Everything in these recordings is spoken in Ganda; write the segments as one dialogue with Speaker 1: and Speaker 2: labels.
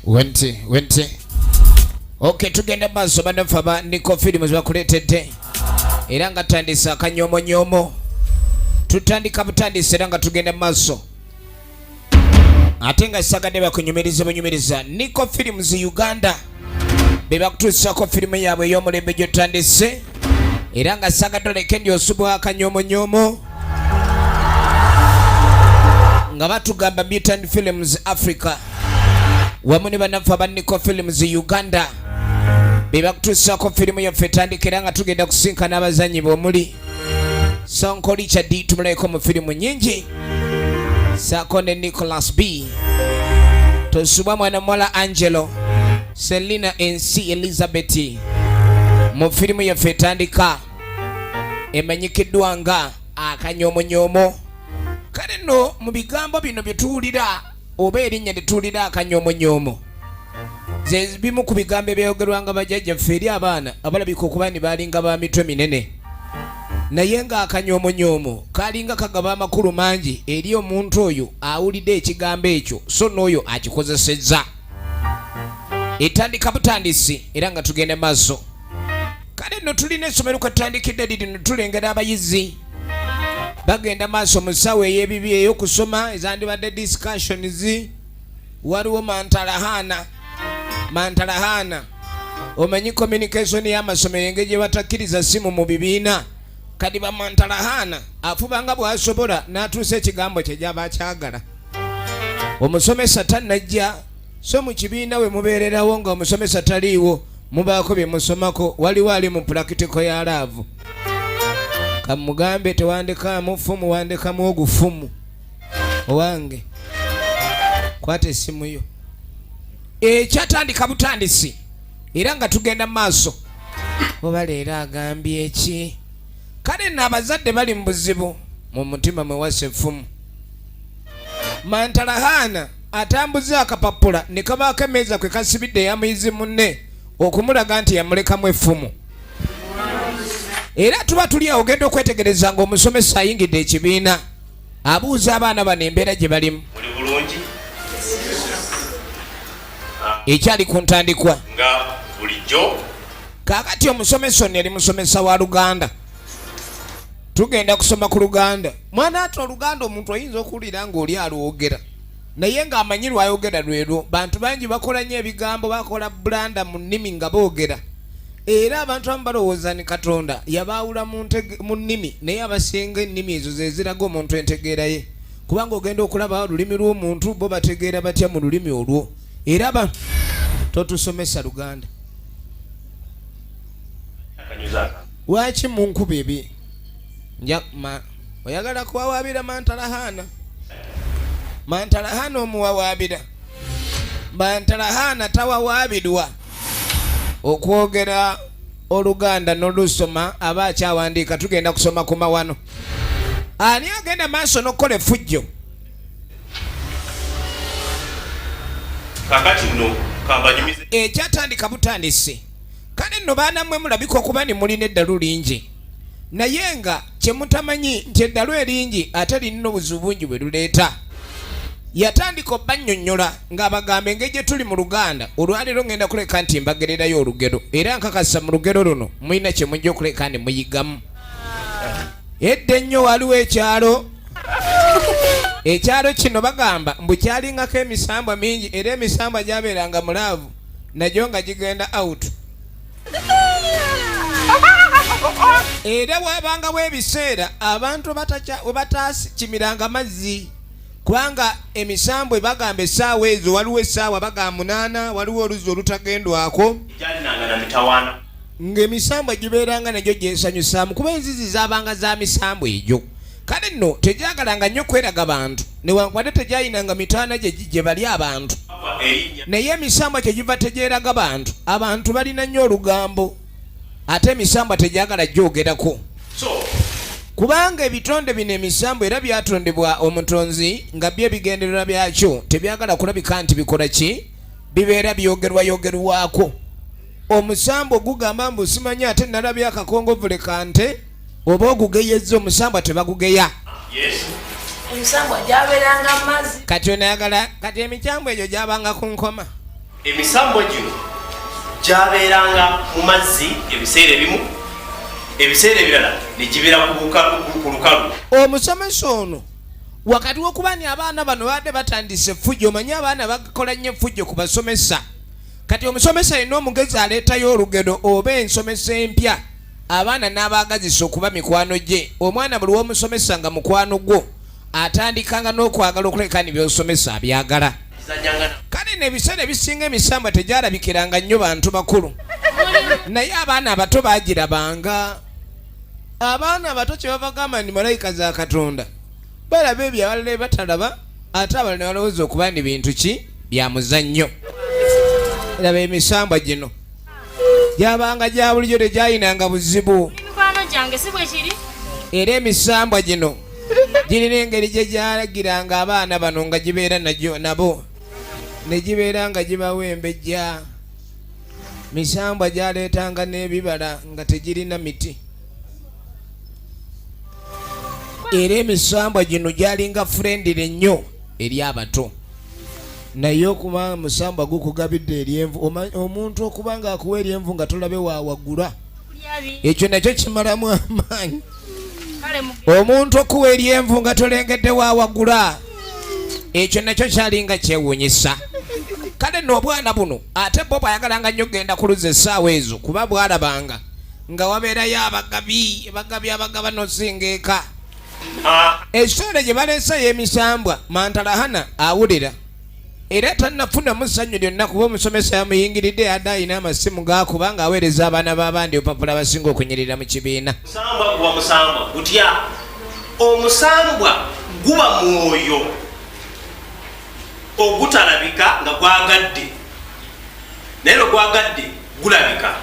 Speaker 1: Wente wente. Okay, tugenda maaso bannaffe aba Nico Films bakuleetedde era nga tutandise akanyomonyoomo, tutandika butandise era nga tugenda maaso ate nga sagadde bakunyumiriza bunyumiriza. Nico Films Uganda be bakutuusako firimu yaabwe ey'omulembe gyotandise era nga sagadde oleke ndi osubwa akanyomonyoomo nga batugamba Mutant Films Africa wamu ne bannaffe aba Nico Films Uganda be bakutuusaako firimu yaffe etandika era nga tugenda kusinkana abazanyi bomuli Sonko Richard, tumulabeko mu firimu nyingi, saako ne Nicholas B tosubwa mwana muwala Angelo Selina Ensi Elizabeth mu firimu yaffe etandika emanyikiddwa nga Akanyomonyoomo. Kale nno mu bigambo bino bye tuwulira oba erinnya lye tuwulira Akanyomonyoomo, ze bimu ku bigambo ebyayogerwanga bajjajjaffe eri abaana abalabika okuba ni baalinga ba mitwe minene, naye ng'akanyomonyoomo kalinga kagaba amakulu mangi eri omuntu oyo awulidde ekigambo ekyo so n'oyo akikozesezza. Etandika butandisi era nga tugenda maaso. Kale nno tulina essomero kwetutandikidde lirino, tulengera abayizi bagenda maaso mu ssaawa ey'ebibi ey'okusoma ezandibadde discussions. Waliwo mantalahana mantalahana, omanyi communication y'amasomero engeri gye batakkiriza simu mu bibiina. Kati bamantalahana afuba nga bw'asobola n'atuusa ekigambo kye gy'aba akyagala. Omusomesa tannajja, so mu kibiina we mubeererawo nga omusomesa taliiwo mubaako bye musomako. Waliwo ali mu practical ya love, kamugambe tewandikaamu fumu, wandikamu ogufumu. Owange, kwata essimu yo. Ekyatandika butandisi era nga tugenda mu maaso. Oba leero agambye eki? Kale nno abazadde bali mu buzibu mu mutima mwe wassa effumu. Mantalahana atambuza akapapula ne kabaako emmeeza kwe kasibidde eya muyizi munne okumulaga nti yamulekamu effumu. Era tuba tuli awo ogenda okwetegereza ng'omusomesa ayingidde ekibiina, abuuza abaana bano embeera gye balimu.
Speaker 2: Muli bulungi?
Speaker 1: Ekyali ku ntandikwa.
Speaker 2: Nga bulijjo.
Speaker 1: Kaakati omusomesa ono yali musomesa wa Luganda. Tugenda kusoma ku Luganda. Mwana ate Oluganda omuntu oyinza okuwulira ng'oli alwogera naye ng'amanyi lwayogera lwerwo. Bantu bangi bakola nnyo ebigambo, bakola blunder mu nnimi nga boogera, era abantu abamu balowooza ni Katonda yabaawula mu nnimi, naye abasinga ennimi ezo ze ziraga omuntu entegeera ye, kubanga ogenda okulaba olulimi lw'omuntu bo bategeera batya mu lulimi olwo. Era ba totusomesa Luganda. Lwaki munkuba ebi nja ma oyagala kuwawaabira Mantalahana? Mantalahana omuwawaabira? Mantalahana tawawaabirwa. Okwogera Oluganda n'olusoma aba akyawandiika. Tugenda kusoma ku mawano. Ani agenda maaso n'okukola effujjo?
Speaker 2: Kakati nno kambanyumize.
Speaker 1: Ekyatandika butandisi. Kale nno baana mmwe mulabika okuba ni mulina eddalu lingi, naye nga kye mutamanyi nti eddalu eringi ate lirina obuzibu bungi bwe luleeta. Yatandika obbannyonnyola ng'abagamba engeri gye tuli mu Luganda. Olwaleero ngenda kuleka nti mbagererayo olugero, era nkakasa mu lugero luno mulina kye mujja okuleka nti muyigamu. Edda ennyo waliwo ekyalo. Ekyalo kino bagamba mbu kyalingako emisambwa mingi, era emisambwa gyabeeranga mu love nagyo nga gigenda out, era wabangawo ebiseera abantu we batakimiranga mazzi, kubanga emisambwe bagamba essaawa ezo waliwo essaawa bagamba 8 waliwo oluzzi olutagendwako
Speaker 2: Gyalinanga na mitawaana.
Speaker 1: Ng'emisambwa gibeeranga nagyo gyesanyusaamu, kuba enzizi zaabanga za misambwa egyo. Kale nno tegyagalanga nnyo kweraga bantu, newankubadde tegyayinanga mitaana gye bali abantu,
Speaker 2: erinnya
Speaker 1: naye emisambwa kyegiva tegyeraga bantu, abantu balina nnyo olugambo, ate emisambwa tegyagala gyogerako,
Speaker 2: so
Speaker 1: kubanga ebitonde bino emisambwa era byatondebwa omutonzi nga byo ebigendererwa byakyo tebyagala kulabika nti bikola ki, bibeera byogerwayogerwako. Omusambwa ogugamba mbu simanyi ate nalabye akakongovule kante oba ogugeyezza, omusambwa tebagugeya.
Speaker 2: Yes.
Speaker 3: Emisambwa gyabeeranga mu mazzi.
Speaker 1: Kati onayagala kati emikyambwa egyo gyabanga ku nkoma.
Speaker 2: Emisambwa gino gyabeeranga mu mazzi ebiseera ebimu, ebiseera ebirala ne gibeera ku lukalu.
Speaker 1: Omusomesa ono wakati w'okuba ni abaana bano babadde batandise effujjo, omanyi abaana bakola nnyo effujjo ku basomesa. Kati omusomesa yenna omugezi aleetayo olugero oba ensomesa empya, abaana n'abaagazisa okuba mikwano gye. Omwana buli w'omusomesa nga mukwano gwo, atandikanga n'okwagala okuleka ni by'osomesa abyagala. Kale n'ebiseera ebisinga emisambwa tegyalabikiranga nnyo bantu bakulu, naye abaana abato baagirabanga. Abaana abato kye bava gamba nti malayika za Katonda, balaba ebyo abalala bye batalaba, ate abalala ne balowooza okuba ni bintu ki bya muzannyo. Laba emisambwa gino gyabanga gya bulijjo, tegyayinanga buzibu.
Speaker 3: Mikwano gyange, si bwe kiri?
Speaker 1: Era emisambwa gino girina engeri gye gyalagiranga abaana bano nga gibeera nagyo nabo ne gibeera nga gibawa embejja. Misambwa gyaleetanga n'ebibala nga tegirina miti, era emisambwa gino gyalinga friendly nnyo eri abato. Naye okuba musambwa gukugabidde eryenvu, omuntu okuba nga akuwa eryenvu nga tolabe wawagula, ekyo nakyo kimalamu amaanyi. Omuntu okuwa eryenvu nga tolengedde wawagula, ekyo nakyo kyalinga kyewuunyisa. Kale nno obwana buno ate bo bwayagalanga nnyo okugenda ku luzzi essaawa ezo, kuba bwalabanga nga wabeerayo abagabi, abagabi abagaba nosinga eka. Ekiseera gye baleeseyo emisambwa, Mantalahana awulira era tannafunamu ssanyu lyonna, kuba omusomesa yamuyingiridde adde alina amasimu gakuba ng'aweereza abaana b'abandi opapula abasinga okunyirira mu kibiina.
Speaker 2: Omusambwa guba musambwa gutya? Omusambwa guba mwoyo ogutalabika nga gwagadde, naye lwe gwagadde gulabika.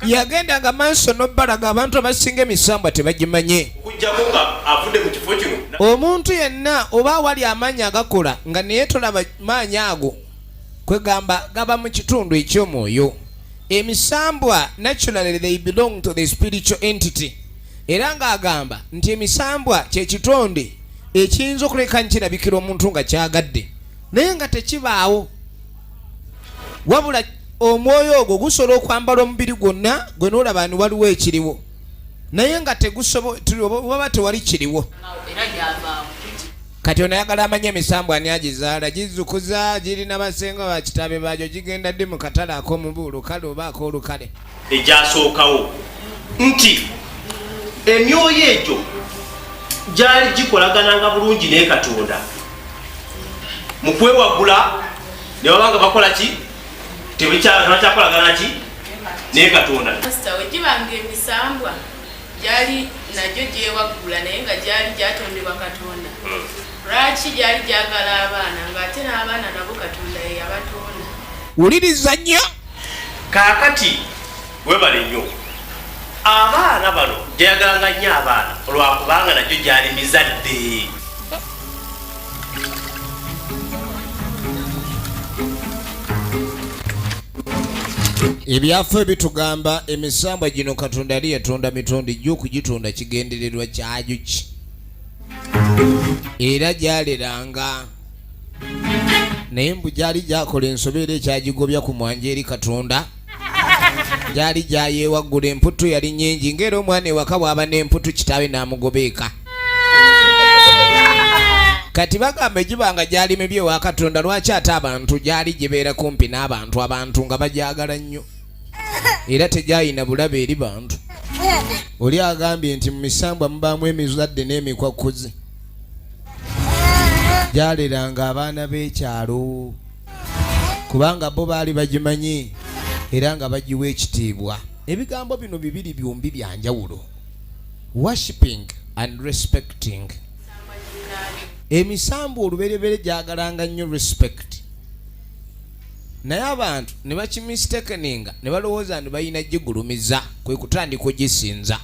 Speaker 1: Yagendanga maaso n'obbalaga abantu abasinga emisambwa tebagimanye.
Speaker 2: Okuggyako nga avudde mu kifo kino.
Speaker 1: Omuntu yenna oba awali amaanyi agakola nga naye tolaba maanyi ago, kwegamba gaba mu kitundu eky'omwoyo. Emisambwa naturally they belong to the spiritual entity, era ng'agamba nti emisambwa kye kitonde ekiyinza okuleka nkirabikira omuntu nga kyagadde, naye nga tekibaawo, wabula omwoyo ogwo gusobola okwambala omubiri gwonna gwe n'olaba ni waliwo ekiriwo, naye nga tegusobola, tewali kiriwo. Kati ono ayagala amanye emisambwa ani agizaala, gizukuza girina basenga bakitabe baagyo, gigenda ddi mu katale ak'omubuulu kale oba ak'olukale.
Speaker 2: Egyasookawo nti emyoyo egyo gyali gikolagananga bulungi ne Katonda mu kwewagula, ne baba nga bakola ki, tebakyakolagana ki ne Katonda.
Speaker 4: Pasita, we gibanga emisambwa gyali nagyo gyewaggula, naye nga gyali gyatondebwa Katonda, lwaki gyali gyagala abaana ng'ate n'abaana nabo Katonda ye yabatonda?
Speaker 1: Wuliriza nnyo.
Speaker 2: Kaakati webale nnyo. Abaana bano gyayagalanga nnyo abaana olwakubanga nagyo gyali mizadde.
Speaker 1: Ebyafa bitugamba emisambwa gino Katonda yali yatonda mitondi jjo, okugitonda kigendererwa kyagyo ki, era gyaleranga, naye mbu gyali gyakola ensobi era ekyagigobya ku mwanja eri Katonda. Gyali gyayewaggula, emputu yali nnyingi, ng'era omwana ewaka bw'aba n'emputu kitaawe n'amugoba eka. Kati bagamba egibanga gyali mibi ewa Katonda, lwaki ate abantu gyali gibeera kumpi n'abantu, abantu nga bagyagala nnyo era tegyayina bulabe eri bantu? Oli agambye nti mu misambwa mubaamu emizadde n'emikwakkuzi. Gyaleranga abaana b'ekyalo kubanga bo baali bagimanyi era nga bagiwa ekitiibwa. Ebigambo bino bibiri byombi byanjawulo, worshiping and respecting. Emisambu olubereberye gyagalanga nnyo respect, naye abantu ne bakimistakeninga ne balowooza nti balina gigulumiza, kwe kutandika ogisinza,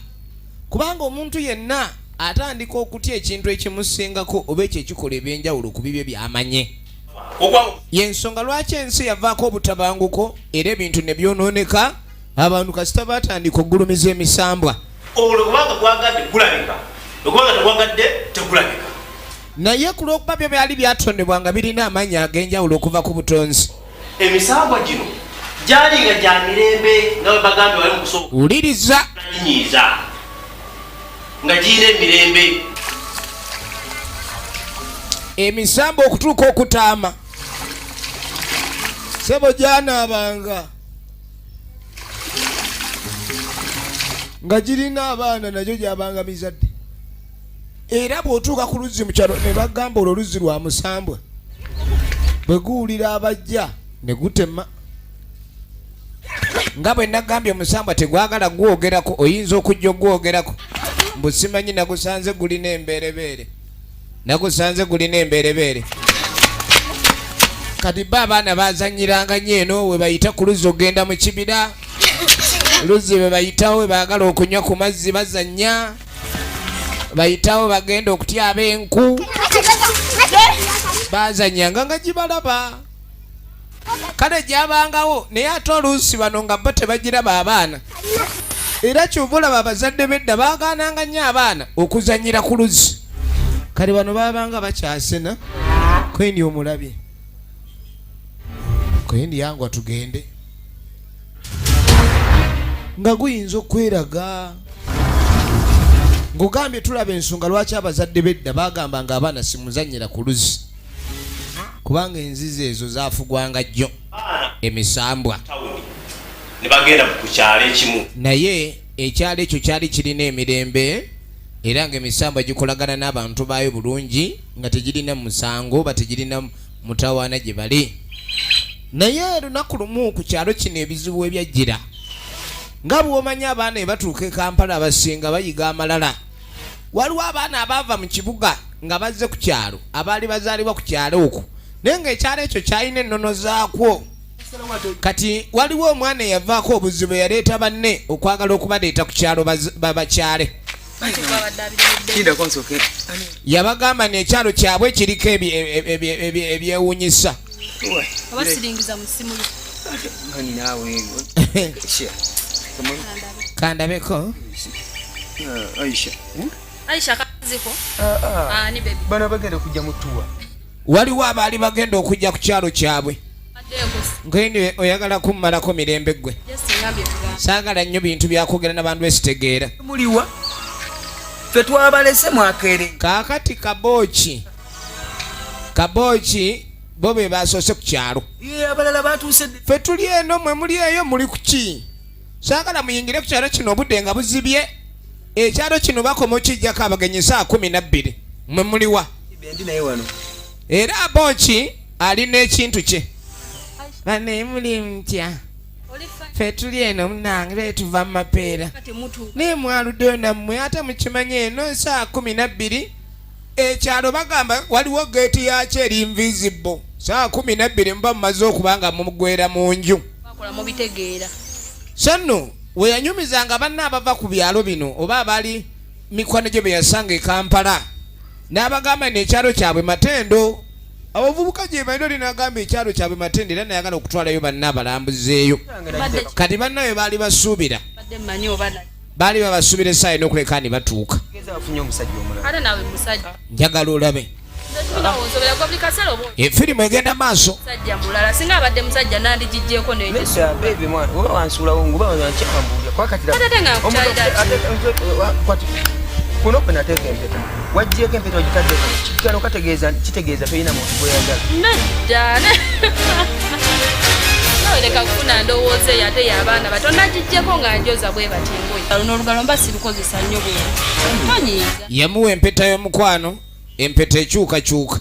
Speaker 1: kubanga omuntu yenna atandika okutya ekintu ekimusingako oba ekyo ekikola ebyenjawulo ku bibye byamanye. Yensonga lwaki ensi yavaako obutabanguko era ebintu ne byonooneka, abantu kasita batandika okugulumiza emisambwa.
Speaker 2: Olwo kubanga gwagadde gulabika, okubanga tegwagadde tegulabika.
Speaker 1: Naye ku lw'okuba byo byali byatondebwa nga birina amaanyi ag'enjawulo okuva ku butonzi.
Speaker 2: Emisambwa gino gyali nga gya mirembe nga bwe bagambye wali mu kusooka.
Speaker 1: Wuliriza.
Speaker 2: Ginyiiza nga girina emirembe.
Speaker 1: Emisambwa okutuuka okutaama sebo gyanaabanga nga girina abaana nagyo gyabanga mizadde. Era bw'otuuka ku luzzi mu kyalo ne bagamba olwo luzzi lwa musambwa, bwe guwulira abajja ne gutema. Nga bwe nagambye omusambwa tegwagala gwogerako, oyinza okujja ogwogerako mbu simanyi nagusanze gulina embeerebeere, nagusanze gulina embeerebeere. Kati bo abaana bazanyiranga nnyo eno we bayita ku luzzi okugenda mu kibira, luzzi bwe bayitawo we baagala okunywa ku mazzi bazannya, bayitawo bagenda okutyaba enku, bazanyanga nga gibalaba. Kale gyabangawo, naye ate oluusi bano nga bo tebagiraba abaana. Era kyova olaba abazadde b'edda baagaananga nnyo abaana okuzannyira ku luzzi. Kale bano baabanga bakyasena. Kwendi omulabye, kwendi yangwa tugende, nga guyinza okweraga ng'ogambye tulaba ensonga lwaki abazadde b'edda bagamba nga abaana simuzannyira ku luzzi, kubanga enzizi ezo zaafugwanga jjo emisambwa.
Speaker 2: Ne bagenda ku kyalo ekimu.
Speaker 1: Naye ekyalo ekyo kyali kirina emirembe era ng'emisambwa gikolagana n'abantu baayo bulungi, nga tegirina musango oba tegirina mutawaana gye bali. Naye lunaku lumu ku kyalo kino ebizibu ebyajjira, nga bw'omanyi abaana ebatuuka e Kampala abasinga bayiga amalala. Waliwo abaana abaava mu kibuga nga bazze ku kyalo, abaali bazaalibwa ku kyalo okwo, naye ng'ekyalo ekyo kyalina ennono zaakwo. Kati waliwo omwana eyavaako obuzibu, eyaleeta banne okwagala okubaleeta ku kyalo babakyale. Yabagamba nekyalo kyabwe kiriko ebyewunyisa. Kandabeko. Waliwo abaali bagenda okujja ku kyalo kyabwe. Nkendi oyagala kummalako mirembe ggwe. Saagala nnyo bintu byakwogera n'abantu besitegeera.
Speaker 3: Muliwa ffe twabalese mwakere.
Speaker 1: Kaakati Kabooki, Kabooki bo be basoose ku kyalo.
Speaker 3: Abalala batuuse.
Speaker 1: Ffe tuli eno, mwe muli eyo, muli ku ki? Saagala muyingire ku kyalo kino obudde nga buzibye. Ekyalo kino bakoma okijjako abagenyi saa 12, mwe muliwa? Era Abooki alina ekintu kye. Bane muli mutya? Ffe tuli eno munange, be tuva mu mapeera. Naye mwaluddeyo nammwe, ate mukimanyi eno saa 12 ekyalo bagamba waliwo geeti yakyo eri invisible. Saa 12 muba mumaze okuba nga mugwera mu nju. So nno we yanyumizanga banne abava ku byalo bino oba abali mikwano gye be yasanga e Kampala, n'abagamba nti ekyalo kyabwe Matendo. Abavubuka gye bali oli n'agamba ekyalo kyabwe Matendo, era nayagala okutwalayo banne abalambuzeeyo. Kati banne bwe baali basuubira, baali babasuubira essaawa eno okuleka ne batuuka. Njagala olabe efirimu egenda maaso.
Speaker 3: Kuno kwe nateeka empeta, waggyeko empeta ogitadde kano, kategeeza kitegeeza tolina muntu gweyagala.
Speaker 4: Nedda, nawe leka kufuna ndowooza eyo ate y'abaana bato. Nagiggyeko nga njoza bwe bati engoye. Luno olugalo mba sirukozesa nnyo bwe tonyiiga.
Speaker 1: Yamuwa empeta y'omukwano, empeta ekyukakyuka.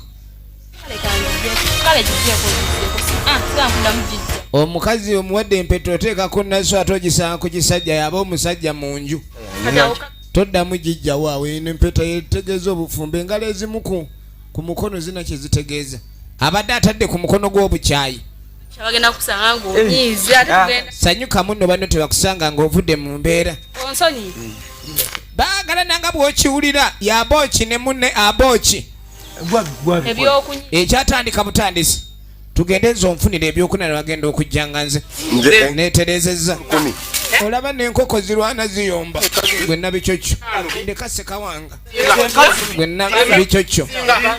Speaker 4: Kale giggyeko, giggyeko. Ah, siga nkuddamu gijja.
Speaker 1: Omukazi omuwadde empeta oteekako naso, ate ogisanga ku kisajja, yaba omusajja mu nju.
Speaker 4: Kati awo
Speaker 1: Toddamu gijjawo awo. Eno empeta yetegeeza obufumbo. Engalo ezimu ku mukono zina kye zitegeeza. Abadde atadde ku mukono gw'obukyayi.
Speaker 4: Bagenda kusanga ng'onyiize ate tugenda.
Speaker 1: Sanyuka munno, banno tebakusanga ng'ovudde mu mbeera.
Speaker 4: Onsonyi.
Speaker 1: Baagalana nga bw'okiwulira yabooki ne munne abooki.
Speaker 4: Ebyokunywa.
Speaker 1: Ekyatandika butandisi, tugende nze onfunire ebyokunywa ne bagenda okujja nga nze
Speaker 2: Nze
Speaker 1: neeterezezza.
Speaker 2: 10.
Speaker 1: Olaba n'enkoko zirwana ziyomba. Gwe nabicocco, ndeka sekawanga. Gwe nabicocco,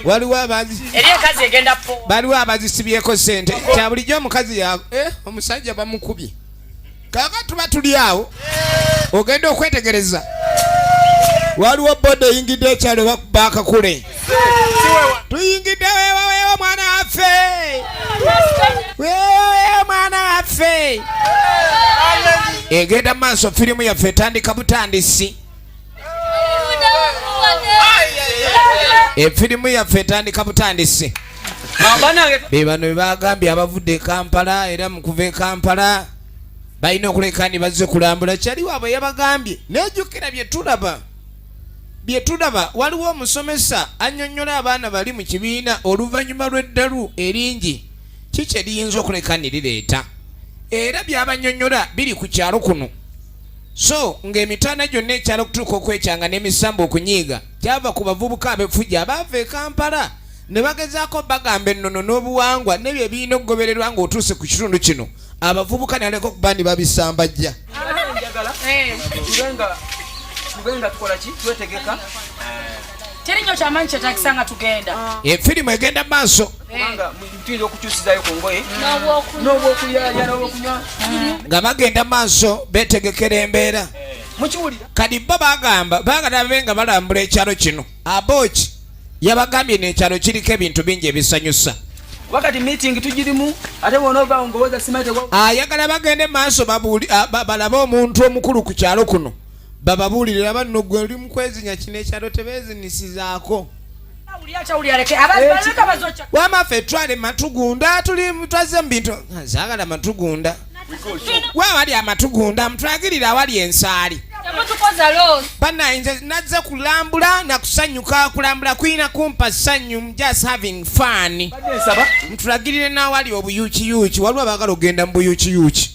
Speaker 1: waliwo abazi
Speaker 5: Eri enkazi egenda po.
Speaker 1: Baliwo abazisibyeko sente. Kya bulijjo omukazi ya omusajja bamukubye. Kaaka tuba tuli awo, ogenda okwetegereza waliwo boda eyingidde ekyalo, bakuba akakule. Tuyingidde, weewa weewa mwana waffe, weewa weewa mwana waffe. Egenda maaso, firimu yaffe etandika butandisi. Efirimu yaffe etandika butandisi. Be bano bebagambye abavudde e Kampala, era mu kuva e Kampala balina okuleka ni bazze kulambula kyali waabwe. Yabagambye nejjukira bye tulaba, bye tulaba. Waliwo omusomesa annyonnyola abaana bali mu kibiina oluvannyuma lw'eddalu eringi kiki eriyinza okuleka ne lireeta, era by'abannyonnyola biri ku kyalo kuno. So ng'emitaana gyonna ekyalo okutuuka okwekyanga n'emisambu okunyiiga kyava ku bavubuka ab'effujjo abaava e Kampala ne bagezaako bagamba ennono n'obuwangwa n'ebyo ebirina okugobererwa ng'otuuse ku kitundu kino. Abavubuka ne baleka okuba ndi babisambajja.
Speaker 3: Njagala tube nga tukola ki, twetegeka.
Speaker 5: Teri nnyo kyamaanyi kyetagisa nga tugenda.
Speaker 1: Efirimu egenda maaso.
Speaker 3: Kubanga tuyinza okukyusizayo ku ngoye n'obwokuyaya n'obwokunywa.
Speaker 1: Nga bagenda maaso betegekera embeera.
Speaker 3: Mukiwulira?
Speaker 1: Kati bo bagamba baagala babe nga balambula ekyalo kino. Aboki yabagambye n'ekyalo kiriko ebintu bingi ebisanyusa.
Speaker 3: Wakati meeting tugirimu, ate bw'onoovaawo ng'owooza simanyi
Speaker 1: Ayagala bagende maaso balabe omuntu omukulu ku kyalo kuno, bababuulire. Laba nno gwe oli mukwezinya, kino ekyalo tebeezinisizaako.
Speaker 5: Awulira kyawulira, leke abaleka bazokya.
Speaker 1: Wama ffe twale matugunda, tuli twazze mu bintu. Zaagala matugunda, wa awali amatugunda mutulagirire awali ensaali.
Speaker 5: Temutukoza loss.
Speaker 1: Banaye nze nazze kulambula nakusanyuka. Kulambula kuyina kumpa ssanyu. I'm just having fun.
Speaker 3: Badde nsaba.
Speaker 1: Mutulagirire n'awali obuyukiyuki. Waliwo abaagala okugenda mu buyukiyuki,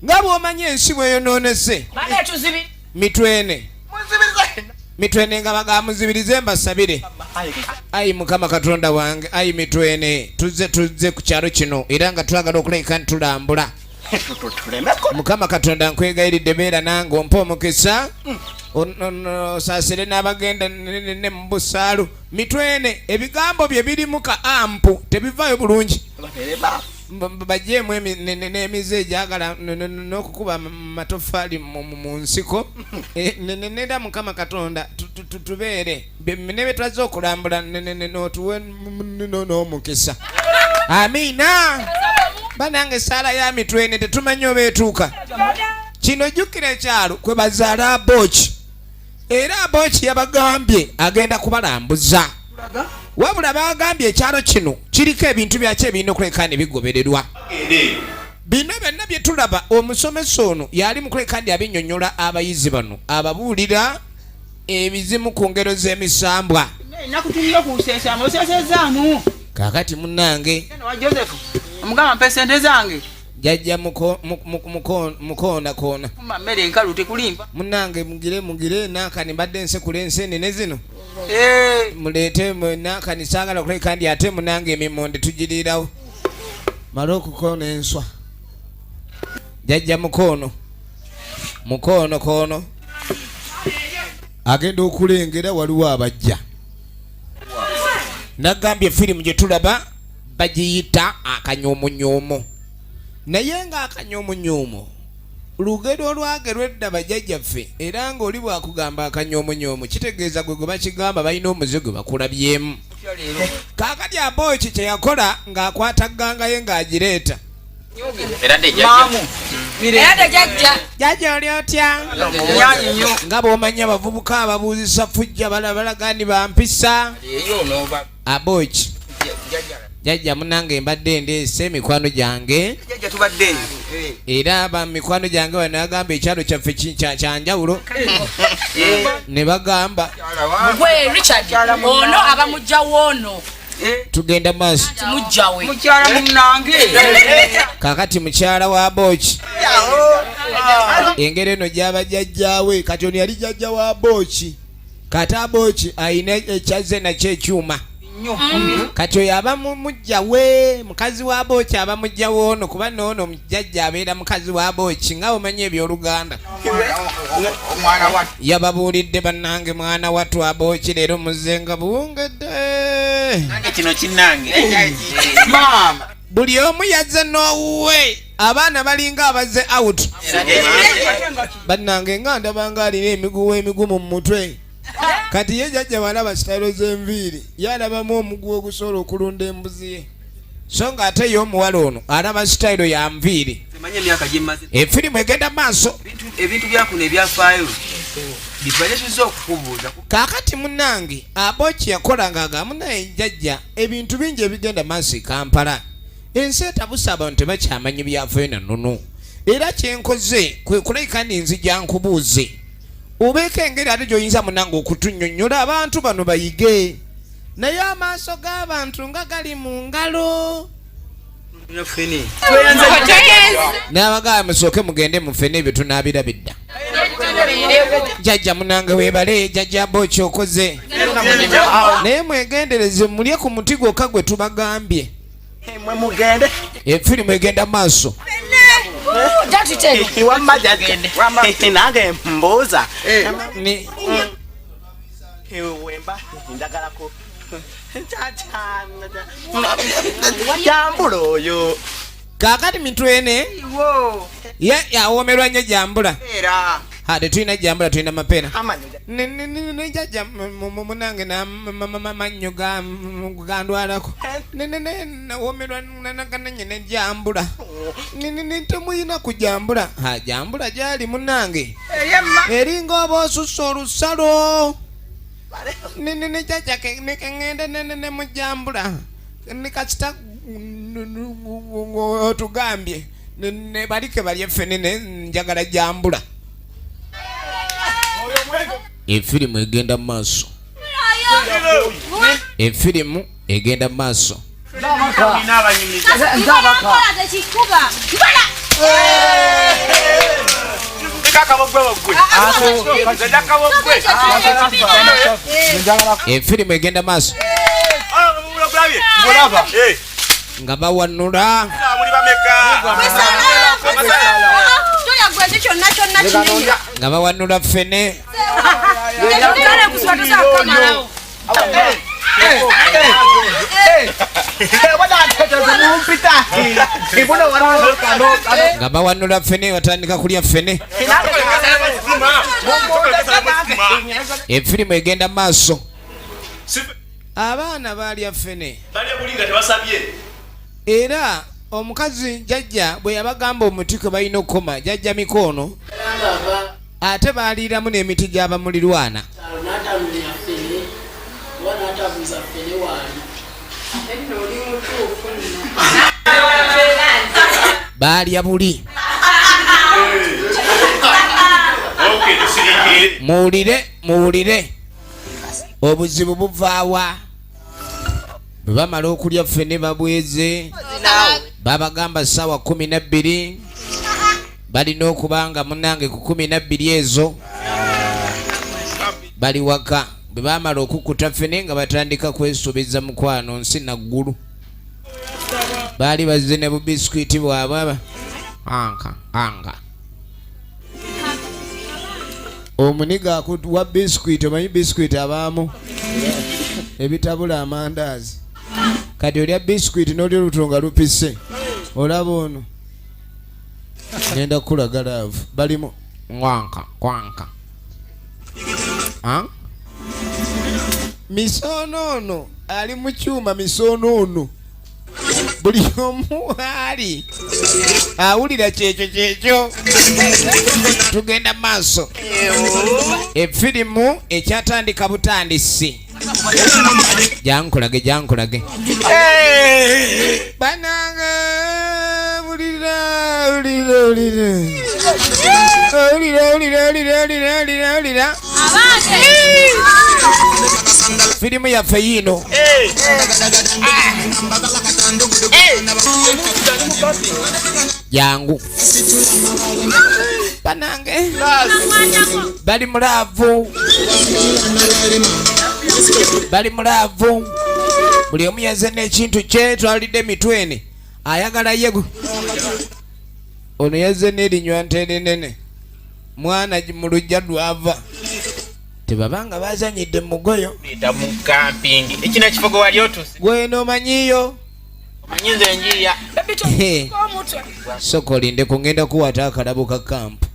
Speaker 1: nga bw'omanyi ensi bweyonoonese.
Speaker 5: Bane tuzibi.
Speaker 1: Mitwene, mitwene nga bagamuzibirize, mbasabire. Ayi Mukama Katonda wange, ayi mitwene, tuzze tuzze ku kyalo kino era nga twagala okulabika nti tulambula. Mukama Katonda, nkwegayiridde, beera nange, ompe omukisa, osaasire n'abagenda ne mu busaalu. Mitwene ebigambo bye birimu ka ampu tebivaayo bulungi. Bagyemu n'emize egyagala n'okukuba amatoffaali mu nsiko. Neda Mukama Katonda, tubeere ne bye twazze okulambula n'otuwe n'omukisa. Amiina. Banange, esaala ya mitwene tetumanyi oba etuuka. Kino jjukira ekyalo kwe bazaala Aboki, era Aboki yabagambye agenda kubalambuza, wabula bagambye ekyalo kino kiriko ebintu byakyo ebirina okuleka ne bigobererwa.
Speaker 2: Bagenda eyo.
Speaker 1: Bino byonna bye tulaba, omusomesa ono yali mu kuleka ndi abinnyonnyola abayizi bano, ababuulira ebizimu ku ngero z'emisambwa.
Speaker 3: Nakutumye kuseesaamu, oseesezaamu.
Speaker 1: Kaakati munnange,
Speaker 3: wa Joseph omugamba mpe sente zange.
Speaker 1: Jajja mukoonakoona.
Speaker 3: Kuma mmere enkalu, tekulimba.
Speaker 1: Munnange, mugire mugire nankani, mbadde nsekula ensenene zino. Muleete nankani, saagala kuleka ndi ate munange emimonde tugiriirawo. Male okukoona enswa, jajja mukoono mukoono koono agenda okulengera waliwo abajja. Nagambye firimu gye tulaba bagiyita Akanyoomunyoomo, naye nga akanyoomunyoomo lugero olwagerwa edda bajjajjaffe, era ng'oli bwakugamba akanyoomunyoomo kitegeeza gwe gwe bakigamba balina omuze gwe bakulabyemu. Kaakati Aboki kye yakola ng'akwata gganga ye ng'agireeta.
Speaker 3: Maamu.
Speaker 5: Era jajja.
Speaker 1: Jjajja, oli otya?
Speaker 3: Nyanyi nnyo.
Speaker 1: Nga bw'omanyi abavubuka ababuuzisa fujja balabalaga ni bampisa.
Speaker 3: Eyo noba.
Speaker 1: Aboki, jjajja munange, mbadde ndeese emikwano gyange.
Speaker 3: Jajja, tubadde eyo.
Speaker 1: Era ba mikwano gyange bano agamba ekyalo kyaffe kyanjawulo ne bagamba.
Speaker 5: Gwe Richard, ono aba mujja woono.
Speaker 1: Tugenda maaso.
Speaker 5: Mujjawe.
Speaker 3: Mukyala munnange.
Speaker 1: Kakati mukyala wa Boki, engeri eno gyaba jjajjaawe. Kati ono yali jjajja wa Boki, kati Aboki ayina ekyazze nakyo ekyuma. Kati oyo aba mujja we mukazi wa Booki, aba mujja woono, kuba noono mujjajja abeera mukazi wa Booki, nga omanyi ebyoluganda. Yababuulidde, bannange, mwana wattu Abooki leero muzenga buwungedde.
Speaker 6: Kino kinnange maama.
Speaker 1: Buli omu yazze n'owuwe, abaana balinga abazze out. Bannange, nga ndabanga alina emiguwa emigumu mu mutwe. Kati ye jjajja balaba sitayiro z'enviiri, ye alabamu omuguwa ogusobola okulunda embuzi ye, so nga ate ye omuwala ono alaba sitayiro ya nviiri.
Speaker 3: Manyi emyaka gyemmaze.
Speaker 1: Efirimu egenda maaso.
Speaker 3: Ebintu byakuno ebyafaayo bitwale tuzza okukubuuza.
Speaker 1: Kaakati munnange, Aboki yakola nga munaye jjajja, ebintu bingi ebigenda maaso e Kampala, ensi etabuse, abantu tebakyamanyi byafaayo na nnono, era kyenkoze kwe kulabika ndi nzija nkubuuze obeeko engeri ate gy'oyinza munange okutunnyonnyola, abantu bano bayige. Naye amaaso g'abantu nga gali mu ngalo. N'abagamba, musooke mugende mufene, ebyo tunaabirabidda. Jjajja munange weebale, jjajja Boki okoze, naye mwegendereze, mulye ku muti gwokka gwe tubagambye.
Speaker 6: Mwe mugende.
Speaker 1: Efirimu egenda maaso.
Speaker 6: Wamma jajja, nange mbuuza.
Speaker 1: Ni
Speaker 6: Wemba njagalako jambula oyo.
Speaker 1: Kaakati mitwene ye awomerwa nnyo jambula.
Speaker 3: Era.
Speaker 1: Ha, tetulina jambula, tulina mapeera.
Speaker 6: Amanyo.
Speaker 1: Ne jjajja munange n'amannyo gandwalako, nawomerwa nagananye ne jambula. Temuyina kujambula. Ha, jambula gyali munange eringa oba osusa olusalo. Ne jjajja nekeŋŋende ne mujambula ne kasita otugambye ne balike balye ffene, ne njagala jambula. Efirimu egenda mu maaso, efirimu egenda mu maaso.
Speaker 5: Nkola tekikuba. Nkola.
Speaker 1: Efirimu egenda maaso nga bawanula.
Speaker 5: Tolya gwe ekyo kyonna kyonna kinene.
Speaker 1: Nga bawanula ffene.
Speaker 5: Kale kusiba tosobola kukamalawo.
Speaker 1: Nga bawanula ffene, batandika kulya ffene. Efirimu egenda maaso, abaana balya ffene.
Speaker 2: Balya buli nga tebasabye.
Speaker 1: Era omukazi jjajja bwe yabagamba omuti kwe balina okukoma, jjajja mikono ate baaliiramu n'emiti gy'abamulirwana.
Speaker 7: N'atanulira ffene oba n'atabuuza ffene waali.
Speaker 4: Nno oli mutuufu nno.
Speaker 1: Baalya buli.
Speaker 2: Okay, tusiriikirire.
Speaker 1: Muwulire, muwulire, obuzibu buvaawa? Bwe bamala okulya ffene babweze, babagamba ssaawa 12 balina okuba nga munange ku 12 ezo bali waka. Bwe bamala okukuta ffene nga batandika kwesuubiza mukwano nsi naggulu. Baali bazze ne bubisikwiti bwabwe, aba anka anka omuniga akuwa bisikwiti. Omanyi bisikwiti abaamu ebitabula amandaazi, kati olya bisikwiti n'olya olubuto nga lupise. Olaba ono ngenda kukulaga love, balimu ngwanka kwanka. Ah? Misoono ono ali mu kyuma, misoono ono buli omu ali awulira kyekyo kyekyo. Tugenda maaso, efirimu ekyatandika butandisi. Jankulage, jankulage banange, wulira, wulira, wulira, wulira, wulira, wulira, wulira, wulira, wulira. Firimu yaffe yiino. Jangu banange, bali mu love, bali mu love. Buli omu yazze n'ekintu kye twalidde emitwene ayagala ye ono yazze n'erinywa ntenenene mwana mu lujja lwava tebabanga bazanyidde mugoyo gweno omanyiyo soka olinde kungenda kuwata akalabo ka kampu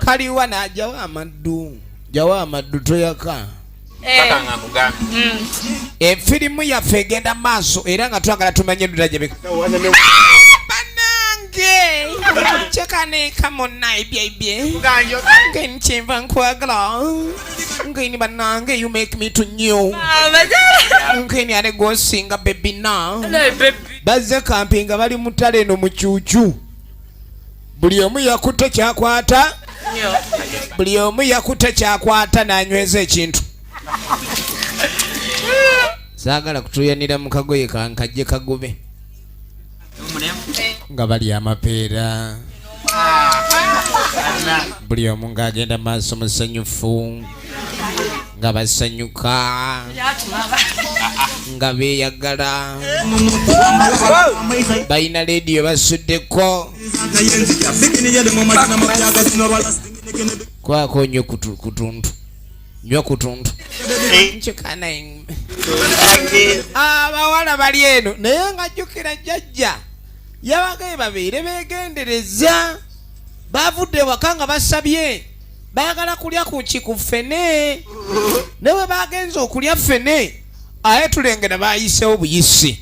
Speaker 1: kaliwa najawo amaddu jawo amaddu toyaka
Speaker 5: Eh.
Speaker 1: Efirimu yaffe egenda maaso era nga twagala tumanye lulajabeka banange kyekaneeka monna ebyaibye ngenkyeva nkwagala ngeni banange you make me to new ngeni ate gwosinga baby na bazze kampi nga bali mutale eno mukyukyu buli omu yakutte kyakwata buli omu yakutte kyakwata n'anyweza ekintu saagala kutuyanira mu kagoye kankajje kagobe nga bali amapeera buli omu ng'agenda maaso musanyufu nga basanyuka nga beeyagala balina leediyo basuddeko kwako nyo kutuntu nyo kutuntu nkikana abawala bali eno naye nga jjukira jjajja yabagaye babeere begendereza bavudde waka nga basabye baagala kulya ku ki ku ffene ne bwe bagenze okulya ffene aye tulengera bayisewo buyisi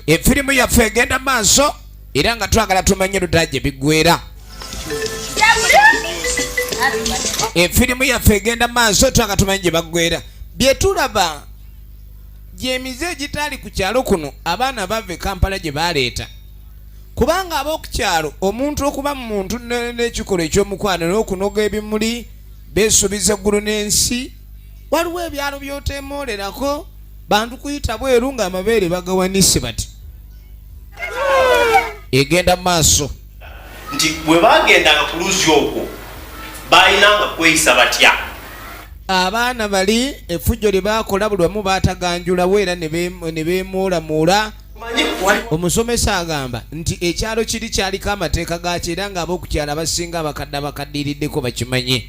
Speaker 1: efirimu yaffe egenda maaso era nga twagala tumanye luda gye biggwera efirimu yaffe egenda maaso twagala tumanye gye baggwera bye tulaba gyemize egitaali ku kyalo kuno abaana bava e kampala gye baleeta kubanga ab'oku kyalo omuntu okuba mu muntu n'ekikolwa eky'omukwano n'okunoga ebimuli beesuubiza eggulu n'ensi waliwo ebyalo by'oteemoolerako bantu kuyita bweru ng'amabeere bagawanise bati egenda maaso.
Speaker 2: Nti bwe bagendanga ku luzzi okwo baalinanga kweyisa batya?
Speaker 1: Abaana bali effujjo lye baakola buli wamu baataganjulawo era ne beemuulamuula.
Speaker 2: Manyi wali
Speaker 1: Omusomesa agamba nti ekyalo kiri kyaliko amateeka gaakyo era ng'ab'okukyalo abasinga abakadde abakaddiriddeko bakimanye.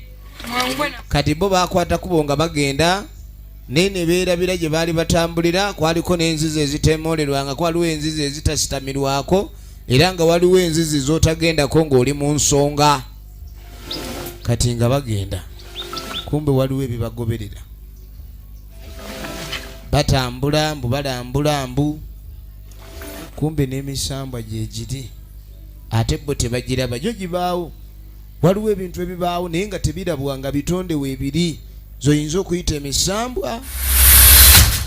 Speaker 1: Kati bo bakwata kubo nga bagenda naye ne beerabira gye baali batambulira. Kwaliko n'enzizi eziteemoolerwanga, waliwo enzizi ezitasitamirwako era nga waliwo enzizi z'otagendako ng'oli mu nsonga. Kati nga bagenda, kumbe waliwo ebibagoberera. Batambula mbu balambula mbu kumbe n'emisambwa gyegiri ate bo tebagiraba gyo gibaawo. Waliwo ebintu ebibaawo naye nga tebirabwa nga bitonde weebiri zoyinza okuyita emisambwa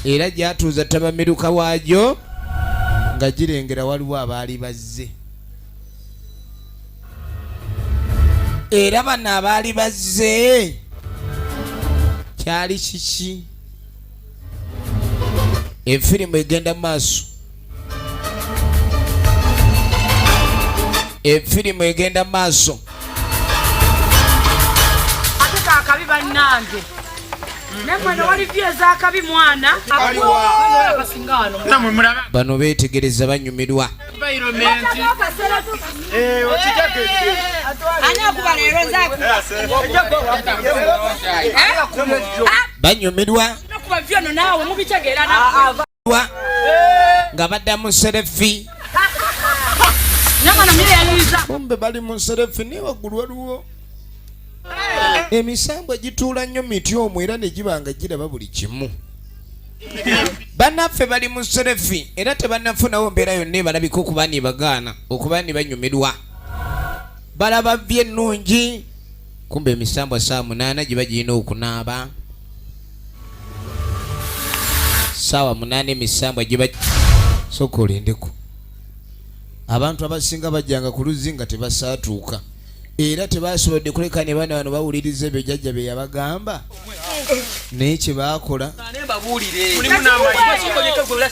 Speaker 1: era gyatuuza ttabamiruka waagyo nga girengera waliwo abaali bazze era bano abaali bazze kyali kiki? Efirimu egenda maaso, efirimu egenda maaso.
Speaker 5: Ate kakabi bannange nemwene walivyo ezakabi mwana abasinga wano.
Speaker 8: Namwe mulaba.
Speaker 1: Bano beetegereza banyumirwa.
Speaker 8: Environment.
Speaker 5: Ani akuba leero nze?
Speaker 1: Banyumirwa.
Speaker 5: Akuba vyono naawe mubitegeera nawe.
Speaker 1: Nga badda mu selfie.
Speaker 5: Namwana mire yayuyiza.
Speaker 1: Kumbe bali mu selfie naye waggulu waliwo emisambwa gituula nnyo miti omwo era ne giba nga giraba buli kimu. Bannaffe bali mu selfie era tebannafunawo mbeera yonna ebalabika okuba ni bagaana okuba ni banyumirwa balaba vy ennungi. Kumbe emisambwa saa 8 giba girina okunaaba saawa 8 emisambwa giba sooka olindeko. Abantu abasinga bajjanga ku luzzi nga tebasaatuuka era tebasobodde kuleka ne bana bano bawuliriza ebyo jjajja bye yabagamba naye kye baakola